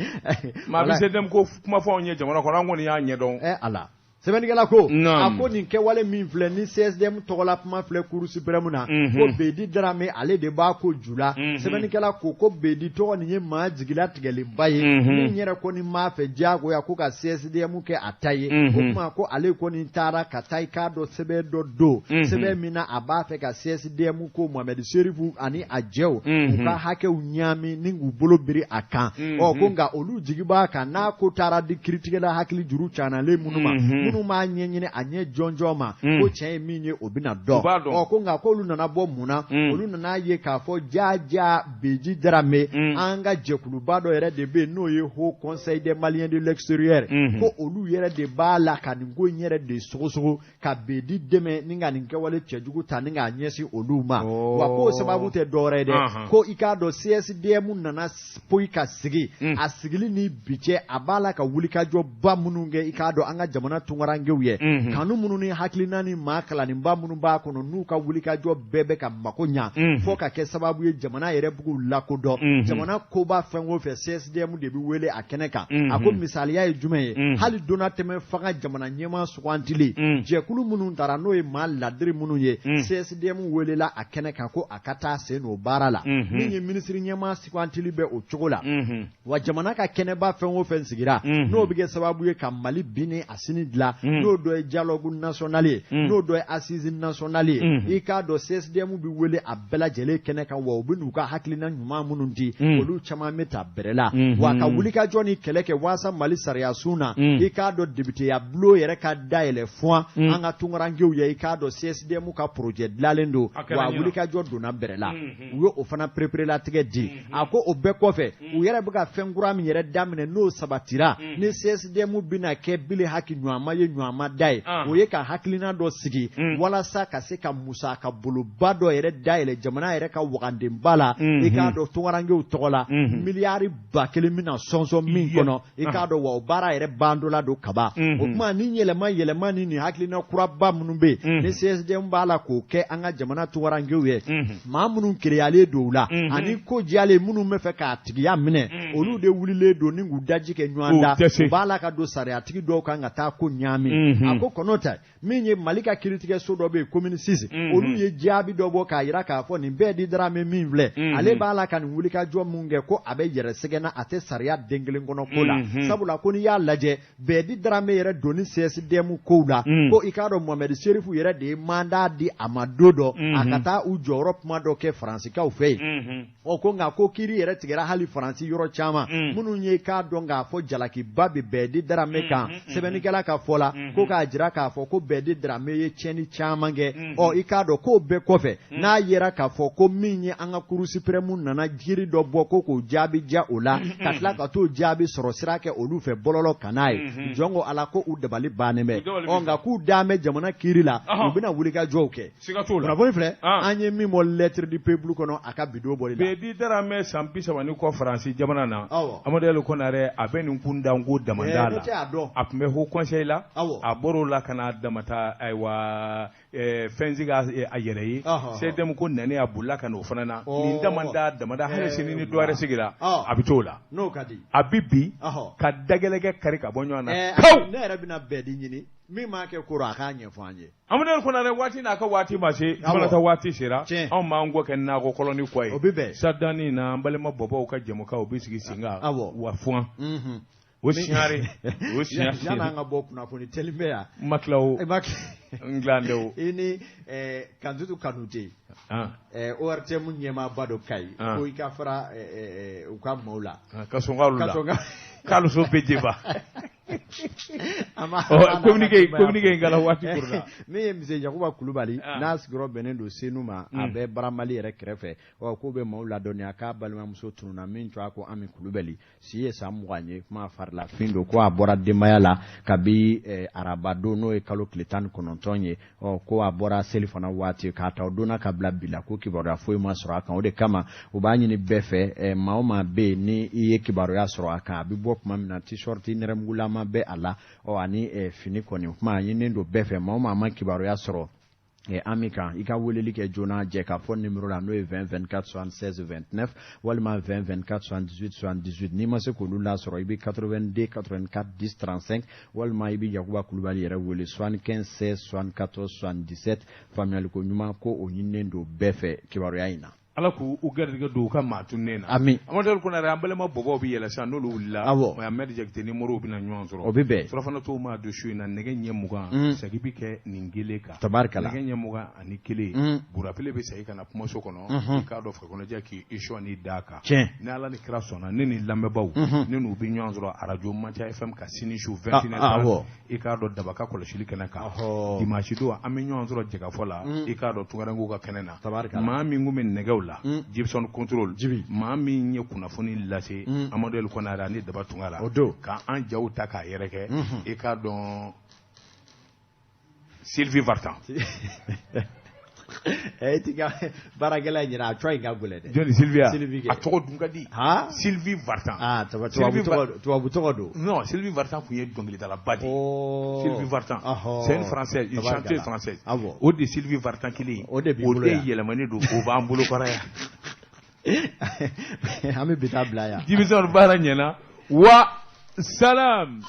Maa bɛ CSDM ko kuma fɔ anw ye jamana kɔnɔ, an kɔni y'a ɲɛdɔn. Ɛ Ala, sɛbɛnnikɛla ko, a ko nin kɛwale min filɛ ni CSDM tɔgɔla kuma filɛ Cour suprême na, ko Beyidi Darame, ale de b'a ko ju la. Sɛbɛnnikɛla ko ko Beyidi tɔgɔ nin ye maa jigilatigɛlenba ye min yɛrɛ kɔni m'a fɛ diyagoya ko ka CSDM kɛ a ta ye. O tuma ko ale kɔni taara ka taa, i k'a dɔn, sɛbɛn dɔ don, sɛbɛn min na a b'a fɛ ka CSDM ko Mohamed Chérif ani a jɛw u ka hakɛw ɲaami ni k'u bolo biri a kan. Ɔ ko nka olu jigi b'a kan, n'a ko taara di kiiritigɛla hakili juru canalen minnu ma, minnu b'a ɲɛɲini a ɲɛ jɔnjɔn ma, ko tiɲɛ ye min ye, o bɛna dɔn. Ɔ ko nka k'olu nana bɔ mun na? Olu nana ye k'a fɔ jaa Beji Darame, an ka jɛkuluba dɔ yɛrɛ de bɛ yen, n'o ye Haut Conseil des Maliens de l'extérieur, ko olu yɛrɛ de b'a la ka nin ko in yɛrɛ de sogosogo ka Bedi dɛmɛ ni ka nin kɛwale cɛjugu ta ni k'a ɲɛsin olu ma. Wa k'o sababu tɛ dɔwɛrɛ ye dɛ, ko i k'a dɔn CSDM nana poyi ka sigi, a sigili ni bi cɛ, a b'a la ka wulikajɔba minnu kɛ, i k'a dɔn an ka jamana tunkarankew ye, kanu minnu ni hakilina ni maa kalanninba minnu b'a kɔnɔ, n'u ka wulikajɔ bɛɛ bɛ ka mako ɲa fo ka kɛ sababu ye jamana yɛrɛ b'u lakodɔn. Jamana koba fɛn o fɛn, CSDM de bɛ wele a kɛnɛ kan. A ko misaliya ye jumɛn ye? Hali donna tɛmɛ fanga jamana ɲɛmaa sugantili, jɛkulu minnu taara, n'o ye maa ladiri minnu ye, CSDM welela a kɛnɛ kan ko a ka taa sen o baara la. Min ye minisiri ɲɛmaa sugantili bɛ o cogo la. Wa jamana ka kɛnɛba fɛn o fɛn sigira, n'o bɛ kɛ sababu ye ka Mali bi ni a sini dilan, n'o dɔ ye dialogue national ye, n'o dɔ ye assise nationale ye, i k'a dɔn CSDM bɛ wele a bɛɛ lajɛlen kɛnɛ kan. Wa u bɛ n'u ka hakilina ɲuman minnu di, olu caman bɛ ta bɛrɛ la. Wa ka wulikajɔ ni kɛlɛ kɛ waasa Mali sariya sun na, i k'a dɔn députéya bulon yɛrɛ ka dayɛlɛ fuwan an ka tunkarankew ye, i k'a dɔn CSDM ka projet dilanlen don, wa wulikajɔ donna bɛrɛ la, u ye o fana pereperelatigɛ di. A ko o bɛɛ kɔfɛ, u yɛrɛ bɛ ka fɛn kura min yɛrɛ daminɛ, n'o sabatira, ni CSDM bɛna kɛ bili haki ɲɔgɔnma. ye ɲɔgɔn ma da ye, o ye ka hakilina dɔ sigi walasa ka se ka musaka boloba dɔ yɛrɛ dayɛlɛ jamana yɛrɛ ka wagandenba la, i k'a dɔn tunkarankew tɔgɔ la, miliyari 1000 bɛna sɔnsɔn min kɔnɔ, i k'a dɔn wa o baara yɛrɛ bandola don kaban. O tuma ni yɛlɛma yɛlɛma ni nin hakilina kuraba minnu bɛ yen, ni CSDM b'a la k'o kɛ an ka jamana tunkarankew ye, maa minnu kereyalen don u la ani ko diyalen minnu bɛ fɛ k'a tigiya minɛ, olu de wulilen don ni k'u daji kɛ ɲɔgɔn da, u b'a la ka don sariyatigi dɔw kan ka taa ko ɲaami. A ko kɔnɔ ta min ye Mali ka kiiritigɛso dɔ bɛ yen commune 6, olu ye jaabi dɔ bɔ k'a jira k'a fɔ nin Bɛdi Darame min filɛ, ale b'a la ka nin wulikajɔ mun kɛ ko a bɛ yɛrɛ sɛgɛn na, a tɛ sariya den kelen kɔnɔ ko la. Sabula ko n'i y'a lajɛ Bɛdi Darame yɛrɛ donni CSDM kow la, ko i k'a dɔn Mohamed Serifu yɛrɛ de ye mandat di a ma don dɔ a ka taa u jɔyɔrɔ kuma dɔ kɛ Faransikaw fɛ yen. Ɔ ko nka ko kiiri yɛrɛ tigɛra hali Faransi yɔrɔ caman minnu ye k'a dɔn k'a fɔ jalakiba bɛ Bɛdi Darame kan. Sɛbɛnnikɛla ka fɔ la, ko k'a jira k'a fɔ ko Bɛdi Darame ye tiɲɛni caman kɛ. Ɔ i k'a dɔn k'o bɛɛ kɔfɛ, n'a yera k'a fɔ ko min ye an ka Cour suprême nana kiiri dɔ bɔ ko k'o jaabi ja o la, ka tila ka t'o jaabi sɔrɔ sira kɛ olu fɛ bɔlɔlɔ kan n'a ye, jɔn ko Ala ko u dabali bannen bɛ. Ɔ nka k'u dalen bɛ jamana kiiri la, u bɛna wulikajɔw kɛ. Siga t'o la. Kunnafoni filɛ, an ye min bɔ Lettre du Peuple kɔnɔ a ka bi don bɔli la. Bɛdi Darame san 30 ni kɔ Faransi jamana na. Awɔ. Amadu Yalo Konare a bɛ nin kundanko damada la. Ne tɛ a dɔn. A tun bɛ Haut Conseil la. Awɔ. A bɔr'o la ka na damata ayiwa fɛn sigi a yɛrɛ ye. CSDM ko nani a bolila ka n'o fana na. Nin damada damada hali sini ni dɔ wɛrɛ sigira a bɛ t'o la. N'o ka di. A bɛ bi ka dagɛlɛkɛ kari ka bɔ ɲɔgɔn na. Ne yɛrɛ bɛna Bɛdi ɲini min m'a kɛ koro a k'a ɲɛfɔ an ye. Amadu Konare waati n'a ka waati ma se, Falata waati sera, anw b'an kɔ kɛ nakɔ kɔlɔni kɔ ye. O bɛ bɛn. Sadani na an balima bɔbɔw ka jɛmukan u bɛ sigi sen kan. Awɔ. Wa fuwan. O siyare o siyare. Yan'an ka bɔ kunnafoni teli bɛ yan. N ma tila o. N tilan tɛ o. I ni Kantutu Kanute. ORTM ɲɛmaaba dɔ Kayi. Ko i ka fara u ka maaw la. Ka sɔn k'olu la. K'alu so bɛɛ jeba. Communiqué in kala waati kurula. Min ye Monsieur Yakuba Kulubali n'a sigiyɔrɔ bɛnnen don Senu ma, a bɛ Baramali yɛrɛ kɛrɛfɛ. Ɔ k'o bɛ maaw ladɔnniya k'a balimamuso tununna min tɔgɔ ko Ami Kulubali, si ye san 20 ye, kuma farilafin don, ko a bɔra denbaya la kabi araba don n'o ye kalo tile 19 ye. Ɔ ko a bɔra selifana waati k'a ta o donna ka bila bi la, ko kibaruya foyi ma sɔrɔ a kan. O de kama u b'a ɲini bɛɛ fɛ, maa o maa bɛ yen ni i ye kibaruya sɔrɔ a kan, a bɛ bɔ tuma min na t-shirt nɛrɛmugulama bɛ a la, ɔ ani fini kɔni, kuma ɲininen don bɛɛ fɛ, maa o maa ma kibaruya sɔrɔ Ami kan, i ka weleli kɛ joona jɛ k'a fɔ numéro la n'o ye 20 24 76 29 walima 20 24 78 78. N'i ma se k'olu lasɔrɔ, i bɛ 82 84 10 35 walima i bɛ Yakuba Kulubali yɛrɛ wele 75 16 74 77. Faamuyaliko ɲuman ko o ɲininen don bɛɛ fɛ kibaruya in na. Ala k'u garijɛgɛ don u ka maa tunnen na. Ami. Amadu Konare an balima bɔbɔw bɛ yɛlɛ sisan n'olu wulila. Awɔ. Mohamed Jakite ni Moriw bɛna ɲɔgɔn sɔrɔ. O bɛ bɛn. Surafana tow maa don su in na nɛgɛ ɲɛ 20. Segin bɛ kɛ nin kelen kan. Tabarikala. Nɛgɛ ɲɛ 21. Burapele bɛ segin ka na kumaso kɔnɔ. I k'a dɔn farikɔnɔjɛ k'i sɔn d'a kan. Tiɲɛ. Ni Ala ni kira sɔnna ne ni lamɛnbaaw. Ne n'u bɛ ɲɔgɔn sɔrɔ arajo Manca FM ka sini su 21h. Awɔ. I k'a dɔn daba ka kɔlɔsili kɛnɛ kan. Dimanche don an bɛ ɲɔgɔn sɔrɔ jɛkafɔ la. I k'a dɔn tunkarankew ka kɛnɛ na. Tabarikala. Maa min kun bɛ nɛgɛw la. Gibson contrôle. Jibi. Maa min ye kunnafoni lase. Amadu El Konare ani Daba Tunkara. O don. K'an jaw ta k'a yɛrɛkɛ. I k'a dɔn Sylvie Vartan. E t'i ka baarakɛla in ɲinɛ a tɔgɔ in ka gɛlɛn dɛ. Jɔnni Sylvia? Sylvie kɛ. A tɔgɔ dun ka di. Sylvie Vartan. Ah, tubabu tɔgɔ don. Non, Sylvie Vartan tun ye dɔnkilidalaba de ye. Sylvie Vartan. C'est une française, une chanteuse française. Awɔ. O de Sylvie Vartan kelen. O de b'i bolo yan. O de yɛlɛmani don, o b'an bolo kɔrɔ yan. An bɛ bi taa bila yan. Division baara ɲɛna. Wa salam.